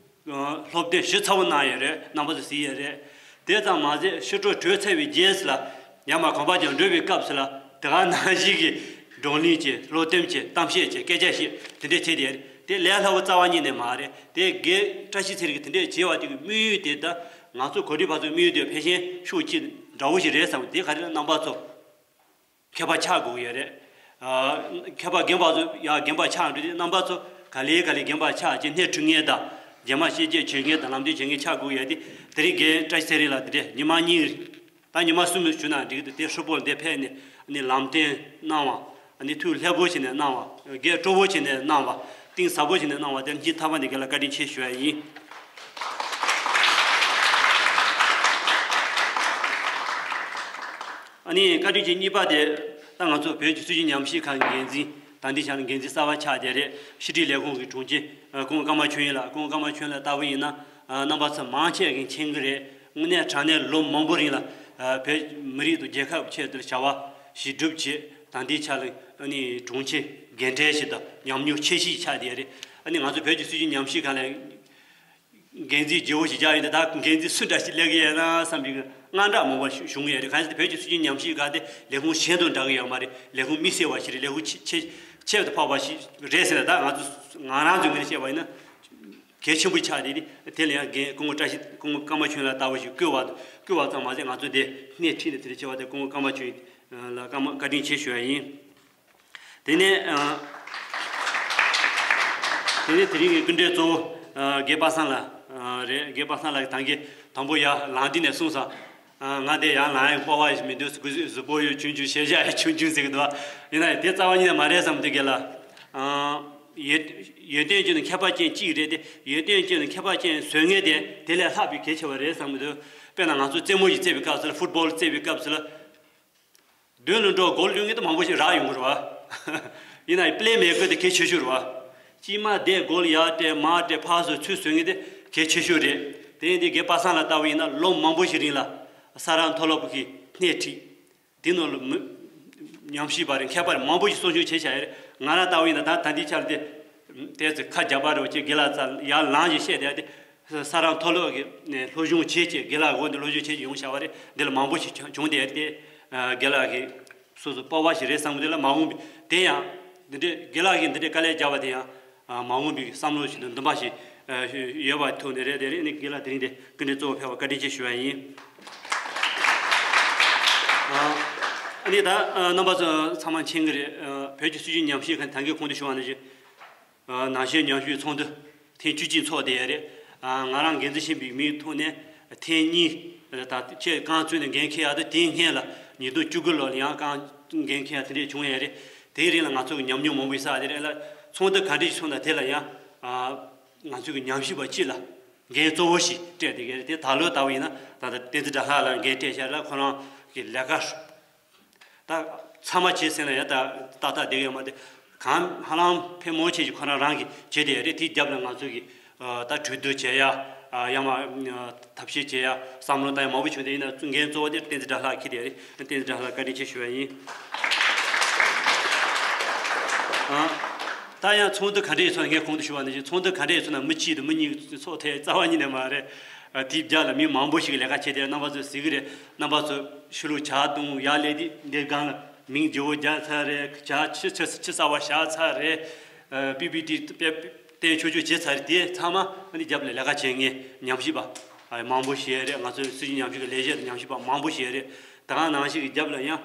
ཨ་སློབ་སྟོན་ཞིབ་ཚགས་པོ་གནང་ཡོད་རེད། རྣམ་པ་ཚོ་གཟིགས་ཡོད་རེད། དེ་ཙམ་མ་ཟད་ཕྱི་དྲོ་གྲོལ་ཚར་བའི་རྗེས་སུ་ལ་ཡར་མར་གོམ་པ་རྒྱག་འགྲོ་བའི་སྐབས་སུ་ལ་དེ་ག་ནང་བཞིན་གྱི་བགྲོ་གླེང་བྱས། སློབ་སྟོན་བྱས། གཏམ་བཤད་བྱས། སྐད་ཆ་བཤད། དེ་འདྲས་བྱས་བསྡད་ཡོད་རེད། དེ་ལས་སླ་པོ་རྩ་བ་ཉིད་ནས་མ་རེད། དེ་རྒན་བཀྲ་ཤིས་ཚེ་རིང་གིས་དེ་འདྲས་བྱས་པ་དེ་གི་དམིགས་ཡུལ་དེ། ད་ང་ཚོ་གོ་སྒྲིག་པ་ཚོའི་དམིགས་ཡུལ་དེ་ཕལ་ཆེར་ཤུགས་ཅིག་འདྲ་བོ་ཞིག་རེད་བསམ། དེ་ག་རེ་ལ་རྣམ་པ་ཚོ་མཁས་པ་ཆགས་དགོས་ཀྱི་ཡོད་རེད། ཨ་མཁས་པ་རྒན་པ་ཚོ་ཡང་རྒན་པ་ཆགས་འགྲོ་དུས་རྣམ་པ་ཚོ་ག་ལེ་ག་ལེ་རྒན་པ་ཆགས་བྱས། སྣེ་ཁྲིད་མཁན་དང་། རྗེས་མ་བཤད་རྒྱུ་བྱེད་མཁན་དང་། ལམ་སྟོན་བྱེད་མཁན་ཆགས་དགོས་ཀྱི་ཡོད་དེ། དེ་རིང་རྒན་བཀྲ་ཤིས་ཚེ་རིང་ལགས་དེ་འདྲས་ཉི་མ་གཉིས། ད་ཉི་མ་གསུམ་ཞུ་ན་འགྲིག་འདུག་དེ་ཧྲིལ་པོ་འདིར་ཕེབས་ནས་ཨ་ནི་ལམ་སྟོན་གནང་བ། ཨ་ནི་ཐུགས་ལྷོད་པོ་བྱས་ནས་གནང་བ། སྐད་སྤྲོ་པོ་བྱས་ནས་གནང་བ། གཏིང་ཟབ་པོ་བྱས་ནས་གནང་བ་དེར་སྙིང་ཐག་པ་ནས་རྒན་ལགས་བཀའ་དྲིན་ཆེ་ཞུ་ཡ་ཡིན། ཨ་ནི་བཀའ་དྲིན་ཆེ་གཉིས་པ་དེ། ད་ང་ཚོ་བོད་ཀྱི་སྲོལ་རྒྱུན་ཉམས་ཞིབ་ཁང་གི་འགན་འཛིན། ད་ལྟའི་ཆ་ལ་འགན་འཛིན་གསར་པ་ཆགས་བསྡད་རེད། ཕྱི་དྲིལ་ལས་ཁུངས་ཀྱི་དྲུང་ཆེ་སྐུ་ངོ་ཀརྨ་ཆོས་དབྱིངས་ལགས། སྐུ་ངོ་ཀརྨ་ཆོས་དབྱིངས་ལགས་ལྟ་བུ་ཡིན་ན། ཨ་རྣམ་པ་ཚོ་མང་ཆེ་གིས་མཁྱེན་གྱི་རེད། དངོས་གནས་དྲང་གནས་ལོ་མང་པོ་རིང་ལ་ཨ་བོད་མི་རིགས་དང་རྒྱལ་ཁབ་ཆེད་དུ་བྱ་བ་ཞིག་བསྒྲུབས་བྱས། ད་ལྟའི་ཆ་ལ་ཨ་ནི་དྲུང་ཆེ་རྒན་གྲས་ཤིག་དང་ཉམས་མྱོང་ཆེ་ཤོས་ཆགས་བསྡད་རེད། ཨ་ནི་ང་ཚོ་བོད་ཀྱི་སྲོལ་རྒྱུན་ཉམས་ཞིབ་ཁང་ལ་འགན་འཛིན་བརྗེ་བོ་ཞིག་བཞག་ཡོད་དེ། ད་འགན་འཛིན་སུ་འདྲ་ཞིག་སླེབས་ཀྱི་ཡོད་ན་བསམ་པའི་དངངས་སྐྲག་མང་པོ་བྱུང་ཡོད་རེད། གང་ཡིན་ཟེར་ན་བོད་ཀྱི་སྲོལ་རྒྱུན་ཉམས་ཞིབ་ཁང་དེ་ལས་ཁུངས་གཞན་དང་འདྲ་གི་ཡོད་མ་རེད། ལས་ཁུངས་དམིགས་བསལ་བ་ཞིག་རེད། ལས་ཁུངས་ཆེ་ཆེ་ཁྱད་དུ་འཕགས་པ་ཞིག་རེད་ཟེར་ན། ད་ང་ཚོ་ང་རང་ཚོའི་ངོས་ནས་བཤད་པ་ཡིན་ན། གལ་ཆེན་པོ་ཆགས་ཏེ། དེ་ལ་ཡང་རྒན་སྐུ་ངོ་བཀྲ་ཤིས། སྐུ་ངོ་ཀརྨ་ཆོས་དབྱིངས་ལགས་ལྟ་བུ་ཞིག་བསྐོས་པ། བསྐོས་པ་ཙམ་མ་ཟད་ང་ཚོ་འདི་སྣེ་ཁྲིད་ནས་དེ་འདྲ་བྱས་པ་དེ་སྐུ་ངོ་ཀརྨ་ཆོས་དབྱིངས་ལགས་བཀའ་མ་བཀའ་དྲིན་ཆེ་ཞུ་ཡ་ཡིན། དེ་ནས་ཨ་དེ་ནས་དེ་རིང་གི་སྐུ་མགྲོན་གཙོ་བོ་ཨ་རྒན་པ་སངས་ལགས་ཨ་རེད། རྒན་པ་སངས་ལགས་ཀྱིས་ད་གིན་དང་པོ་ཡར་ལངས་དུས་ནས་གསུངས་སོང་། ཨ་ང་འདི་ཡར་ལངས་ཡག་སྤོབས་པ་ཞིག་མི་འདུག་གཟུགས་པོ་ཡང་ཆུང་ཆུང་། ཤེས་བྱ་ཡང་ཆུང་ཆུང་ཟེར་གྱི་འདུག་ཡིན་ན་ཡང་དེ་རྩ་བ་ཉིད་ནས་མ་རེད་བསམ་གྱི་འདུག་རྒན་ལགས། ཨ་ཡོན་ཡོན་ཏན་ཅན་དང་མཁས་པ་ཅན་གཅིག་རེད་དེ། ཡོན་ཏན་ཅན་དང་མཁས་པ་ཅན་བཟོ་མཁན་དེ་དེ་ལས་ལྷག་པའི་གལ་ཆེ་བ་རེད་བསམ་གྱི་འདུག་དཔེར་ན་ང་ཚོ་རྩེད་མོ་ཞིག་རྩེ་བའི་སྐབས་སུ་ལ། ཕུཊ་བོལ་རྩེ་བའི་སྐབས་སུ་ལ། མདུན་ལ་འགྲོ་གོལ་གཡུག་མཁན་དེ་མང་པོ་ཞིག་རག་ཡོང་གི་རེད་བ། ཡིན་ན་ཡང་པི་ལེ་མེ་ཀར་དེ་གལ་ཆེ་ཤོས་རེད་བ། གཅིག་མ་བསྡད་གོལ་ཡར་སྤྲད་མར་སྤྲད་ཕར་ཚུར་ཚུར་བཟོ་མཁན་དེ་གལ་ཆེ་ཤོས་རེད། དེ་ཡིན་དུས་རྒན་པ་སངས་ལགས་ལྟ་བུ་ཡིན་ན་ལོ་མང་པོ་ཞིག་རིང་ལ། ས་རཱ་མཐོ་སློབ་ཀྱི་སྣེ་ཁྲིད། དེ་ནང་ལ་མི་ཉམས་ཞིབ་པ་རེད། མཁས་པ་རེད། མང་པོ་ཞིག་གསོ་སྐྱོང་བྱས་བཞག་ཡོད་རེད། ང་རང་ལྟ་བུ་ཡིན་ན་ད་ད་ལྟའི་ཆར་དེ་དེ་ཚོ་ཁ་རྒྱག་པ་རེད་བ། ཅེས་དགེ་ལགས་རྩ་ཡར་ལངས་ཞེས་བཤད་བསྡད་དེ། ས་རཱ་མཐོ་སློབ་ཀྱི་ནས་སློབ་སྦྱོང་བྱས་བྱས་དགེ་ལགས་འོག་ནས་སློབ་སྦྱོང་བྱས་བྱས་ཡོང་བཞག་པ་རེད། འདི་ལ་མང་པོ་ཞིག་བྱུང་བསྡད་ཡོད་རེད་དེ། དགེ་ལགས་ཀྱི་སོ་སོ་སྤོབས་པ་ཞིག་རེད་བསམ་གི་འདུག་ལ། མ་འོངས་པའི་དེ་ཡང་འདི་འདྲའི་དགེ་ལགས་ཀྱིས་འདི་འདྲའི་དཀའ་ལས་བརྒྱབ་པ་དེ་ཡང་མ་འོངས་པའི་བསམ་བློ་ཞིག་དང་འདུན་པ་ཞིག་ཡོད་པ་ཐོག་ནས་རེད། དེ་རེད། ཨ་ནི་དགེ་ལགས་དེ་རིང་དེ་སྐུ་མགྲོན་གཙོ་བོ་ཕེབས་པར་བཀའ་དྲིན་ཆེ་ཞུ་བ་ཡིན། ཨ་ནི་ད་རྣམ་པ་ཚོ་ཚང་མ་མཁྱེན་གི་རེད། བོད་ཀྱི་སྲོལ་རྒྱུན་ཉམས་ཞིབ་ཁང་ད་གིན་གོང་དུ་ཞུ་བ་ནང་བཞིན། ནང་བཞིན་ཉམས་ཞིབ་ཚོགས་འདུ་ཐེངས་བཅུ་གཅིག་འཚོགས་བསྡད་ཡོད་རེད། ང་རང་འགན་འཛིན་ཆེན་པོའི་མིང་ཐོག་ནས་ཐེངས་གཉིས་ད་ཁྱེད་རྐང་བཙུགས་ནས་འགན་འཁྱེར་ཡག་དུ། དེའི་སྔོན་ལ་ཉིས་སྟོང་བཅུ་དགུ་ལོ་ལ་ཡང་རྐང་འགན་འཁྱེར་ཡག་དེ་འདྲས་བྱུང་ཡོད་རེད། དེའི་རིང་ལ་ང་ཚོ་གི་ཉམས་མྱོང་མང་པོ་ཞིག་བསགས་བསྡད་རེད་ལ། ཚོགས་འདུ་ག་འདྲས་ཞིག་ཚོགས་ན་དེ་ལ་ཡང་ང་ཚོ་གི་ཉམས་ཞིབ་པ་སྤྱི་ལ་འགན་གཙོ་བོ་ཞིག་སྤྲད་བསྡད་ཀྱི་རེད། དེ་ད་ལོ་ལྟ་བུ་ཡིན་ན་ད་ལྟ་བསྟན་འཛིན་དགྲ་ལྷ་ལགས་འགན་སྤྲད་བཞག་ལ། ཁོ་རང་གི་ལས་ཀ་ད་ཚང་མ་བྱེད་ཟེར་ན་ཡང་ད་ཏག་ཏག་བསྡད་ཡོད་མ་རེད། གང་ཧ་ལམ་ཕལ་མོ་ཆེ་ཞིག་ཁོ་རང་རང་གིས་བྱེད་བསྡད་ཡོད་རེད། དེའི་རྒྱབ་ལ་ང་ཚོ་གིས་ད་གྲོས་བསྡུར་བྱེད་ཡ། ཡང་མ་ཐབས་ཤེས་བྱེད་ཡ། བསམ་བློ་བཏང་ཡ་མང་པོ་བྱུང་སྟེ། ཡིན་ན་འགན་གཙོ་བོ་དེ་བསྟན་འཛིན་དགྲ་ལྷ་འཁྱེར་བསྡད་ཡོད་རེད། བསྟན་འཛིན་དགྲ་ལྷ་བཀའ་དྲིན་ཆེ་ཞུ་བ་ཡིན། ད་ཡང་ཚོགས་འདུ་ག་འདྲས་ཚོགས་ངས་གོང་དུ་ཞུ་བ་ནང་བཞིན་ཚོགས་འདུ་ག་འདྲས་ཚོགས་ན་མི་གཅིག་དང་མི་གཉིས་ཚོགས་ཐལ་རྩ་བ་ཉིད་ནས་མ་རེད། དེའི་རྒྱབ་ལ་མི་མང་པོ་ཞིག་ལས་ཀ་བྱེད་དེ། རྣམ་པ་ཚོས་གཟིགས་ཀྱི་རེད། རྣམ་པ་ཚོ་ཕྱི་ལོགས་ཇ་བཏུང་ཡར་སླེབས་དུས་འདིར་སྒང་ལ་མིང་བརྗེ་པོ་རྒྱག་ཚར་རེད། ཇ་ཆུ་ཆུ་ཆུ་གསར་པ་བཞག་ཚར་རེད། པི་པི་ཊི་དཔེ་བསྟན་ཆོག་ཆོག་བྱེད་ཚར་རེད། དེ་ཚང་མ་ཨ་ནི་རྒྱབ་ལ་ལས་ཀ་བྱེད་མཁན་ཉམས་ཞིབ་པ་མང་པོ་ཞིག་རེད། ང་ཚོའི་སྲིད་ཇུས་ཉམས་ཞིབ་ཀྱི་ལས་བྱེད་དང་ཉམས་ཞིབ་པ་མང་པོ་ཞིག་རེད། ད་ག་ནང་བཞིན་གྱི་རྒྱབ་ལ་ཡང་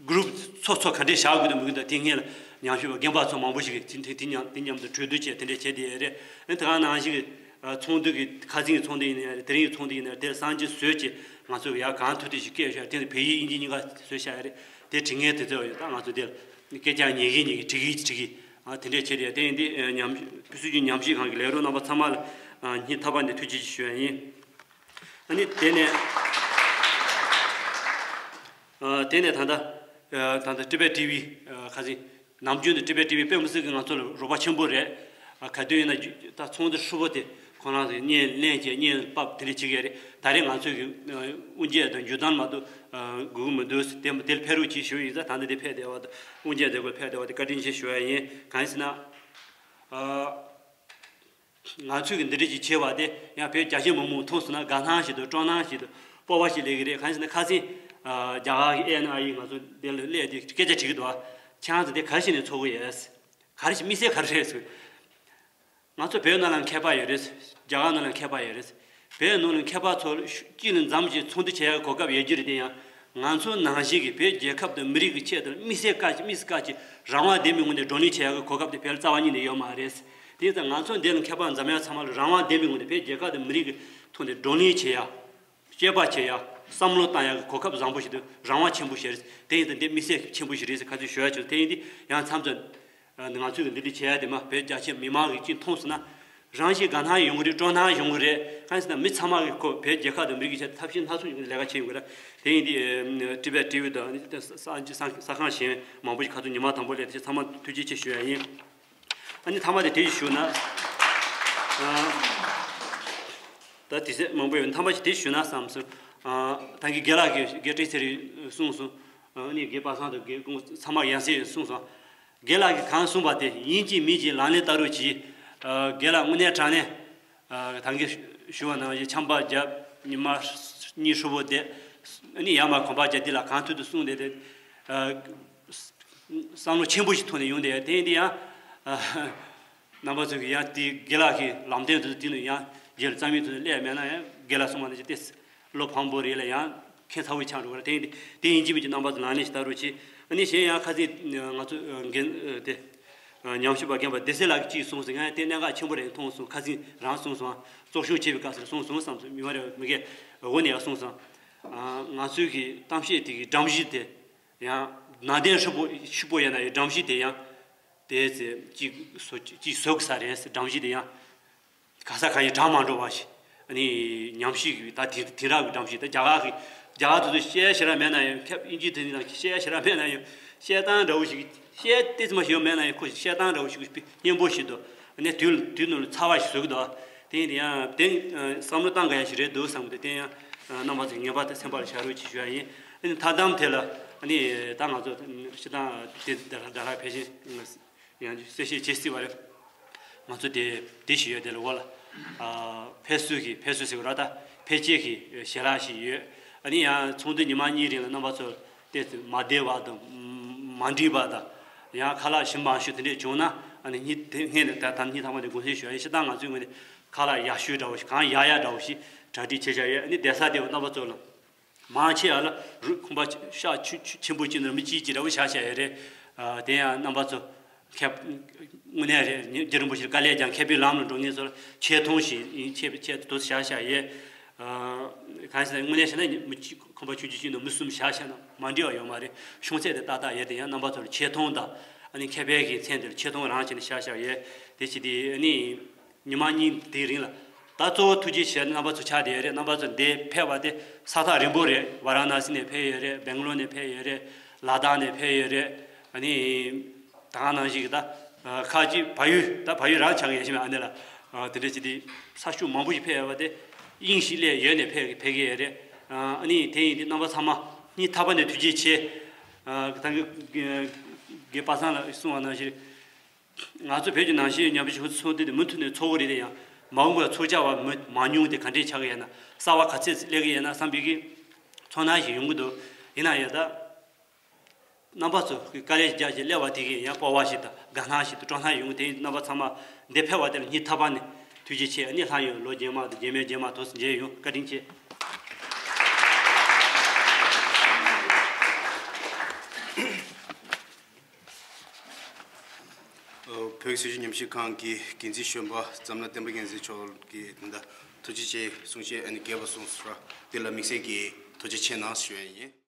གུ་རུབ་ཚོ་ཚོ་ག་འདྲས་བཞག་དགོས་དང་མི་དགོས་དང་། དེ་སྔོན་ལ་ཉམས་ཞིབ་པ་རྒན་པ་ཚོ་མང་པོ་ཞིག་གིས་དེ་དེ་མཉམ་དེ་མཉམ་དུ་གྲོས་བསྡུར་བྱས་དེ་འདྲས་བྱས་བསྡད་ཡོད་རེད། ཨ་ནི་ད་ག་ནང་བཞིན་གྱི་ཚོགས་འདུ་གི་ཁ་སང་གི་ཚོགས་འདུ་ཡིན་ན་ཡང་རེད། དེ་རིང་གི་ཚོགས་འདུ་ཡིན་ན་ཡང་དེར་གསར་འགྱུར་བཟོས་བྱས་ང་ཚོ་ཡར་གང་ཐུབ་ཐུབ་ཞིག་སྐད་བཤད། དེ་ནི་བོད་ཡིག་དབྱིན་ཇི་གཉིས་ཀ་བཟོས་བཞག་ཡོད་རེད། དེ་དྲི་ངན་དེ་ཚོ་ཡོད། ད་ང་ཚོ་དེ་ལ་སྐད་ཆ་ཉན་གིན་ཉན་གིན་དྲི་གིན་དྲི་གིན་ཨ་དེ་འདྲས་བྱས་ཏེ། དེ་ཡིན་དུས་ཉམས་སྲིད་ཀྱི་ཉམས་ཞིབ་ཁང་གི་ལས་རོགས་རྣམ་པ་ཚང་མ་ལ་སྙིང་ཐག་པ་ནས་ཐུགས་རྗེ་ཆེ་ཞུ་ཡ་ཡིན། ཨ་ནི་དེ་ནས་ཨ་དེ་ནས་ད་ལྟ་ཨ་ད་ལྟ་ཊི་བེཊ་ཊི་ཝི་ཨ་ཁ་སང་ནམ་རྒྱུན་དུ་ཊི་བེཊ་ཊི་ཝི་དཔེ་མི་སྲིད་ཀྱི་ང་ཚོ་ལ་རོགས་པ་ཆེན་པོ་རེད། ཨ་ག་དུས་ཡིན་ན་ད་ཚོགས་འདུ་ཧྲིལ་པོ་དེ་ཁོ་རང་ཚོས་བརྙན་ལེན་བྱས་བརྙན་ཕབ་དེ་འདྲ་བྱེད་ཀྱི་རེད། ད་རེས་ང་ཚོས་ཀྱི་ཨ་དབུ་འབྱེད་དང་མཇུག་སྡོམ་མ་གཏོགས་ཨ་དགོས་ཀྱི་མི་འདུག་དེ་དེ་ལ་ཕེབས་རོགས་གྱིས་ཞུ་ཡིན་ཙང་། ད་ལྟ་དེ་ཕེབས་བསྡད་པ་དང་དབུ་འབྱེད་དེ་དགོས་ཕེབས་བསྡད་པ་དེ་བཀའ་དྲིན་ཆེ་ཞུ་ཡ་ཡིན། གང་ཡིན་ཟེར་ན་ཨ། ང་ཚོས་ཀྱི་འདི་འདྲ་ཅིག་བྱས་པ་དེ་ཡང་བོད་རྒྱ་ཆེ་མི་མང་མཐོང་སོང་ན་དགའ་སྣང་ཞིག་དང་སྤྲོ་སྣང་ཞིག་དང་སྤོབས་པ་ཞིག་སླེབས་ཀྱི་རེད། གང་ཡིན་ཟེར་ན་ཁ་སང་ཨ་རྒྱ་གར་གྱི་ཨེ་ཨེན་ཨའི་ང་ཚོ་འདི་ལ་སླེབས་ཏེ་སྐད་ཆ་དྲིས་ཀྱི་འདུག་ཨ་ཁྱེད་རང་ཚོ་འདི་ག་རེ་བྱས་ནས་འཚོགས་ཀྱི་ཡོད། ག་རེ་བྱས་དམིགས་བསལ་ག་རེ་རེད་ཟེར། ང་ཚོ་བོད་ནང་ལ་མཁས་པ་ཡོད་རེད། རྒྱ་གར་ནང་ལ་མཁས་པ་ཡོད་རེད། བོད་ནང་ལ་མཁས་པ་ཚོ་དཀྱིལ་ལ་འཛོམས་ཀྱིས་ཚོགས་འདུ་བྱེད་ཡག་གི་གོ་སྐབས་ཡོད་རྒྱུ་རེད། དེ་ཡང་ང་ཚོ་ནང་བཞིན་གྱི་བོད་རྒྱལ་ཁབ་དང་མི་རིགས་ཀྱི་ཆེད་དུ་དམིགས་བསལ་དཀའ་དམིགས་བསལ་དཀའ་ཅིག་རང་དབང་ལྡན་པའི་ངང་ནས་བགྲོ་གླེང་བྱེད་ཡག་གི་གོ་སྐབས་དེ་བོད་ལ་རྩ་བ་ཉིད་ནས་ཡོད་མ་རེད། དེ་ཡིན་ཙང་ང་ཚོ་འདི་ལ་མཁས་པ་འཛོམས་ཡག་ཚང་མ་ལ་རང་དབང་ལྡན་པའི་ངང་ནས་བོད་རྒྱལ་ཁབ་དང་མི་རིགས་ཀྱི་ཐོག་ནས་བགྲོ་གླེང་བྱེད་ཡག་དཔྱད་པ་བྱེད་ཡག་བསམ་བློ་བཏང་ཡག་གི་གོ་སྐབས་བཟང་པོ་ཞིག་དང་རང་དབང་ཆེན་པོ་ཞིག་རེད། དེ་ཡིན་ཙང་འདི་དམིགས་བསལ་ཆེན་པོ་ཞིག་རེད་ཟེར་ཁ་ཚོན་ཞུ་ཡག་བྱུང་། དེ་ཡིན་དུས་ཡང་མཚམས་མཚམས། ང་ཚོས་འདི་འདྲ་བྱས་ཏེ་མ་བོད་རྒྱ་ཆེ་མི་མང་གིས་ཅིག་མཐོང་སོང་ན། རང་ཞིག་དགའ་སྣང་ཡོང་གི་རེད། སྤྲོ་སྣང་ཡོང་གི་རེད། གང་ཡིན་ཟེར་ན་མི་ཚང་མ་གིས་ཁོ་བོད་རྒྱལ་ཁབ་དང་མི་རིགས་ཀྱི་ཆེད་དུ་ཐབས་ཤེས་སྣ་ཚོགས་ཡོང་གི་ལས་ཀ་བྱེད་ཡོང་གི་རེད། དེ་ཡིན་དུས་ཊི་བེཊ་ཊི་ཝི་དང་ས་ས་ས་ས་ཁང་གཞན་མང་པོ་ཞིག་ཁ་ཚོན་ཉི་མ་དང་པོ་སླེབས་ཏེ་ཚང་མ་ཐུགས་རྗེ་ཆེ་ཞུ་ཡ་ཡིན། ཨ་ནི་མཐའ་མ་དེ་དེ་ཞུ་ན། ཨ་ད་དེ་ཚེ་མང་པོ་ཡོད། མཐའ་མ་ཞིག་དེ་ཞུ་ན་བསམ་སོང་། ཨ་ད་གིན་རྒན་ལགས་ཀྱིས་རྒན་བཀྲ་ཤིས་ཚེ་རིང་གསུངས་སོང་། ཨ་ནི་རྒན་པ་སངས་དང་རྒན་ཀུན་ཚང་མ་ཡང་སེ་གསུངས་སོང་། རྒན་ལགས་ཀྱིས་གང་གསུངས་པ་དེ་ཡིན་གཅིག་མིན་གཅིག་ལག་ལེན་བསྟར་རོགས་གྱིས། ཨ་རྒན་ལགས་དངོས་གནས་དྲང་གནས་ཨ་ད་གིན་ཞུ་བ་ནང་བཞིན་ཆམ་པ་བརྒྱབ། ཉི་མ་གཉིས་ཧྲིལ་པོ་བསྡད། ཨ་ནི་ཡར་མར་གོམ་པ་རྒྱག་འདི་ལ་གང་ཐུབ་ཐུབ་གསུངས་བསྡད་དེ། ཨ་བསམ་བློ་ཆེན་པོ་ཞིག་ཐོག་ནས་ཡོང་བསྡད་ཡ། དེ་ཡིན་དུས་ཡང་ཨ་རྣམ་པ་ཚོ་གིས་ཡང་དེ་རྒན་ལགས་ཀྱི་ལམ་སྟོན་དུ་དེ་ནས་ཡང་རྗེས་ལ་རྩ་མེད་དུ་སླེབས་མེད་ན་ཡང་། རྒན་ལགས་གསུངས་པ་ནང་བཞིན་ཏེ་བློ་ཕམ་པོ་རེད་ལ་ཡང་ཁྱད་མཚར་པོ་ཆགས་འགྲོ་གི་རེད། དེ་ཡིན་དུས་དེ་ཡིན་གཅིག་མིན་གཅིག་རྣམ་པ་ཚོ་ལག་ལེན་ཞིག་བསྟར་རོགས་གྱིས། ཨ་ནི་གཞན་ཡང་ཁ་སང་ང་ཚོ་རྒན་དེ་ཉམས་ཞིབ་པ་རྒན་པ་བདེ་གསལ་ལགས་ཀྱིས་གཅིག་གསུངས་སོང་། ཡང་དེ་གནད་འགག་ཆེན་པོ་རེད་མཐོང་སོང་། ཁ་སང་རང་གསུངས་སོང་། བཙོག་ཤུགས་ཆེ་བའི་སྐབས་སུ་གསུངས་སོང་བསམ་སོང་། མི་མ་རེད་མི་འགས་འོ་ནས་ཡང་གསུངས་སོང་། ང་ཚོའི་གི་གཏམ་བཤད་དེ་གི་སྒྲོམ་གཞི་དེ་ཡང་ནང་བསྟན་ཧྲིལ་པོ་ཕྱུག་པོ་ཡིན་ན་ཡང་སྒྲོམ་གཞི་དེ་ཡང་དེ་ཚེ་གཅིག་བཟོ་གཅིག་བཟོ་གི་ས་རེད། སྒྲོམ་གཞི་དེ་ཡང་ག་ས་ག་ཡིན་གྲངས་མ་འགྲོ་བ་ཞིག་ཨ་ནི་ཉམས་ཞིབ་ཀྱི་ད་དེ་དེང་རབས་ཀྱི་སྒྲོམ་གཞི། ད་རྒྱ་གར་གྱི་རྒྱ་གར་དེ་ཚོ་བཤད་ཞེ་དྲག་མེད་ན་ཡང་། ཁྱབ་དབྱིན་ཇི་དེ་ཚོ་ནང་བཤད་ཞེ་དྲག་མེད་ན་ཡང་། བཤད་སྟངས་འདྲ་བོ་ཞིག་བཤད་ཏེ་ཙམ་ཞིག་མེད་ན་ཡང་ཁོ་བཤད་སྟངས་འདྲ་བོ་ཞིག་སྙན་པོ་ཞིག་འདུག་ཨ་ནི་དུས་དུས་ནང་ལ་ཚ་བ་ཞིག་བཟོ་གི་འདུག་དེ་ཡང་དེ་བསམ་བློ་བཏང་དགོས་ཡ་ཞིག་རེད་འདུག་བསམ་གི་འདུག་དེ་ཡང་རྣམ་པ་ཚོས་ངེས་པར་དུ་སེམས་པར་བཞག་རོགས་གྱིས་ཞུ་ཡ་ཡིན། ཨ་ནི་མཐའ་མཚམས་དེ་ལ་ཨ་ནི་ད་ང་ཚོ་སྤྱིར་བཏང་དེ་ད་ལྟ་ད་ལྟ་ཕལ་ཆེར་ཡང་གསལ་བཤད་བྱེད་སྲིད་པ་རེད། ང་ཚོ་དེ་དེ་ཞིག་ཡོད། དེ་ལ་འོག་ལ་ཕན་ཚུན་གྱི་ཕན་ཚུན་ཟེར་བ་ར་ད་ཕལ་ཆེར་གྱི་ཞལ་ལག་ཞིག་ཡོད། ཨ་ནི་ཡང་ཚོགས་འདུ་ཉི་མ་གཉིས་རིང་ལ་རྣམ་པ་ཚོ་དེ་ཚོ་མ་བདེ་བ་དང་མ་འགྲིག་པ་དང་ཡང་ཁ་ལག་ཞིམ་མ་ཞུ་དེ་འདྲས་བྱུང་ན་ཨ་ནི་ཉིད་དེ་སྔས་ནས་ད་ད་ཉིད་ཐང་པ་དེ་དགོངས་སེལ་ཞུ་ཡ་ཡིན། སྤྱིར་བཏང་ང་ཚོའི་ངོས་ནས་ཁ་ལག་ཡག་ཤོས་འདྲ་བོ་ཞིག་གང་ཡག་ཡག་འདྲ་བོ་ཞིག་གྲ་སྒྲིག་བྱེད་བྱ་ཡོད། ཨ་ནི་བསྡད་ས་དེ་རྣམ་པ་ཚོ་ལ་མང་ཆེ་བ་ལ་རུ་ཁང་པ་ཤག་ཆུ་ཆུ་ཆེན་པོ་གཅིག་ནང་མི་གཅིག་གཅིག་འདྲ་བོ་བཞག་བཞག་ཡོད་རེད། ཨ་དེ་ཡང་རྣམ་པ་ཚོ་མཁས་དངོས་གནས་རེད། རྗེ་རིན་པོ་ཆེ་དཀའ་ལས་ཀྱང་མཁས་པའི་ལམ་ལ་འགྲོ་མཁན་ཚོ་ལ་ཆེ་མཐོང་ཞིག་ཡིན། ཆེ་ཆེ་དུ་བཞག་བཞག་ཡོད། ཨ་གང་ཟེར་དངོས་གནས་བྱས་ན་མི་གཅིག་ཁང་པ་ཆུང་ཆུང་ཞིག་ནང་མི་གསུམ་བཞག་བཞག་ན་མ་འགྲིག་པ་ཡོད་མ་རེད། ཤོང་ཚད་དེ་ཏག་ཏག་ཡོད། དེ་ཡང་རྣམ་པ་ཚོ་ལ་ཆེ་མཐོང་དང་ཨ་ནི་མཁས་པའི་གི་མཚན་དེ་ལ་ཆེ་མཐོང་རང་བྱས་ནས་བཞག་བཞག་ཡོད། དེ་བྱས་དེ་ཨ་ནི། ཉི་མ་གཉིས་དེའི་རིང་ལ་ད་གཙོ་བོ་ཐུགས་རྗེ་ཆེ་རྣམ་པ་ཚོ་ཆགས་བསྡད་ཡོད་རེད། རྣམ་པ་ཚོ་འདིར་ཕེབས་པ་དེ་ས་ཐག་རིང་པོ་རེད། ཝ་ར་ཎ་སི་ནས་ཕེབས་ཡོད་རེད། སྦེང་ལོར་ནས་ཕེབས་ཡོད་རེད། ལ་དྭགས་ནས་ཕེབས་ཡོད་རེད། ཨ་ནི་ད་ག་ནང་བཞིན་གྱི་ད་ཁ་ཅིག་བལ་ཡུལ་ད་བལ་ཡུལ་རང་ཆགས་ཀྱི་ཡོད་ཤི་མེད། ཨ་ནི་ལ་དེ་འདྲ་ཅིག་དེ་ས་ཤུགས་མང་པོ་ཞིག་ཕེབས་ཡོད་པ་དེ་དབྱིངས་ཤིག་སླེབས་ཡོད་ནས་ཕེབས་ཕེབས་ཀྱི་ཡོད་རེད། ཨ་ནི་དེ་ཡིན་དུས་རྣམ་པ་ཚང་མ་སྙིང་ཐག་པ་ནས་ཐུགས་རྗེ་ཆེ། ད་གི་དགེ་པ་སངས་ལགས་གསུངས་པ་ནང་བཞིན། ང་ཚོ་བོད་ཀྱི་ནང་བཞིན་ཉམས་ཞིབ་ཚོགས་འདུ་དེ་མུ་མཐུད་ནས་ཚོགས་ཀྱི་རེད། དེ་ཡང་མ་འོངས་པར་ཚོགས་བཅར་བ་མི་མང་ཉུང་དེ་ག་འདྲས་ཆགས་ཀྱི་ཡོད་ན། གསར་བ་ག་ཚད་སླེབས་ཀྱི་ཡོད་ན་བསམ་པའི་གི་ཚོར་སྣང་ཞིག་ཡོང་གི་འདུག་ཡིན་ན་ཡང་ད་རྣམ་པ་ཚོ་གི་དཀའ་ལས་རྒྱག་བྱས་སླེབས་པ་དེ་གི་ཡང་སྤོབས་པ་ཞིག་དང་དགའ་སྣང་ཞིག་དང་སྤྲོ་སྣང་ཡོང་གི། དེ་རྣམ་པ་ཚང་མ་འདིར་ཕེབས་པ་དེ་ལ་སྙིང་ཐག་པ་ནས་ཐུགས་རྗེ་ཆེ། ཨ་ནི་སླར་ཡང་ལོ་རྗེས་མ་དང་རྗེས་མའི་རྗེས་མ་དུས་སུ་མཇལ་ཡོང་། བཀའ་དྲིན་ཆེ། བོད་ཀྱི་སྲིད་བྱུས་ཉམས་ཞིབ་ཁང་གི་འགན་འཛིན་གཞོན་པ་འཛམ་གླིང་བསྟན་པ་རྒྱལ་མཚན་མཆོག་གིས་ད་ལྟ་ཐུགས་རྗེ་ཆེ་གསུང་བཤད་ཨ་ནི་རྒྱས་པ་གསུངས་སོང་། དེ་ལ་དམིགས་བསལ་གྱིས་ཐུགས་རྗེ་ཆེ་གནང་ཞུ་ཡ་ཡིན།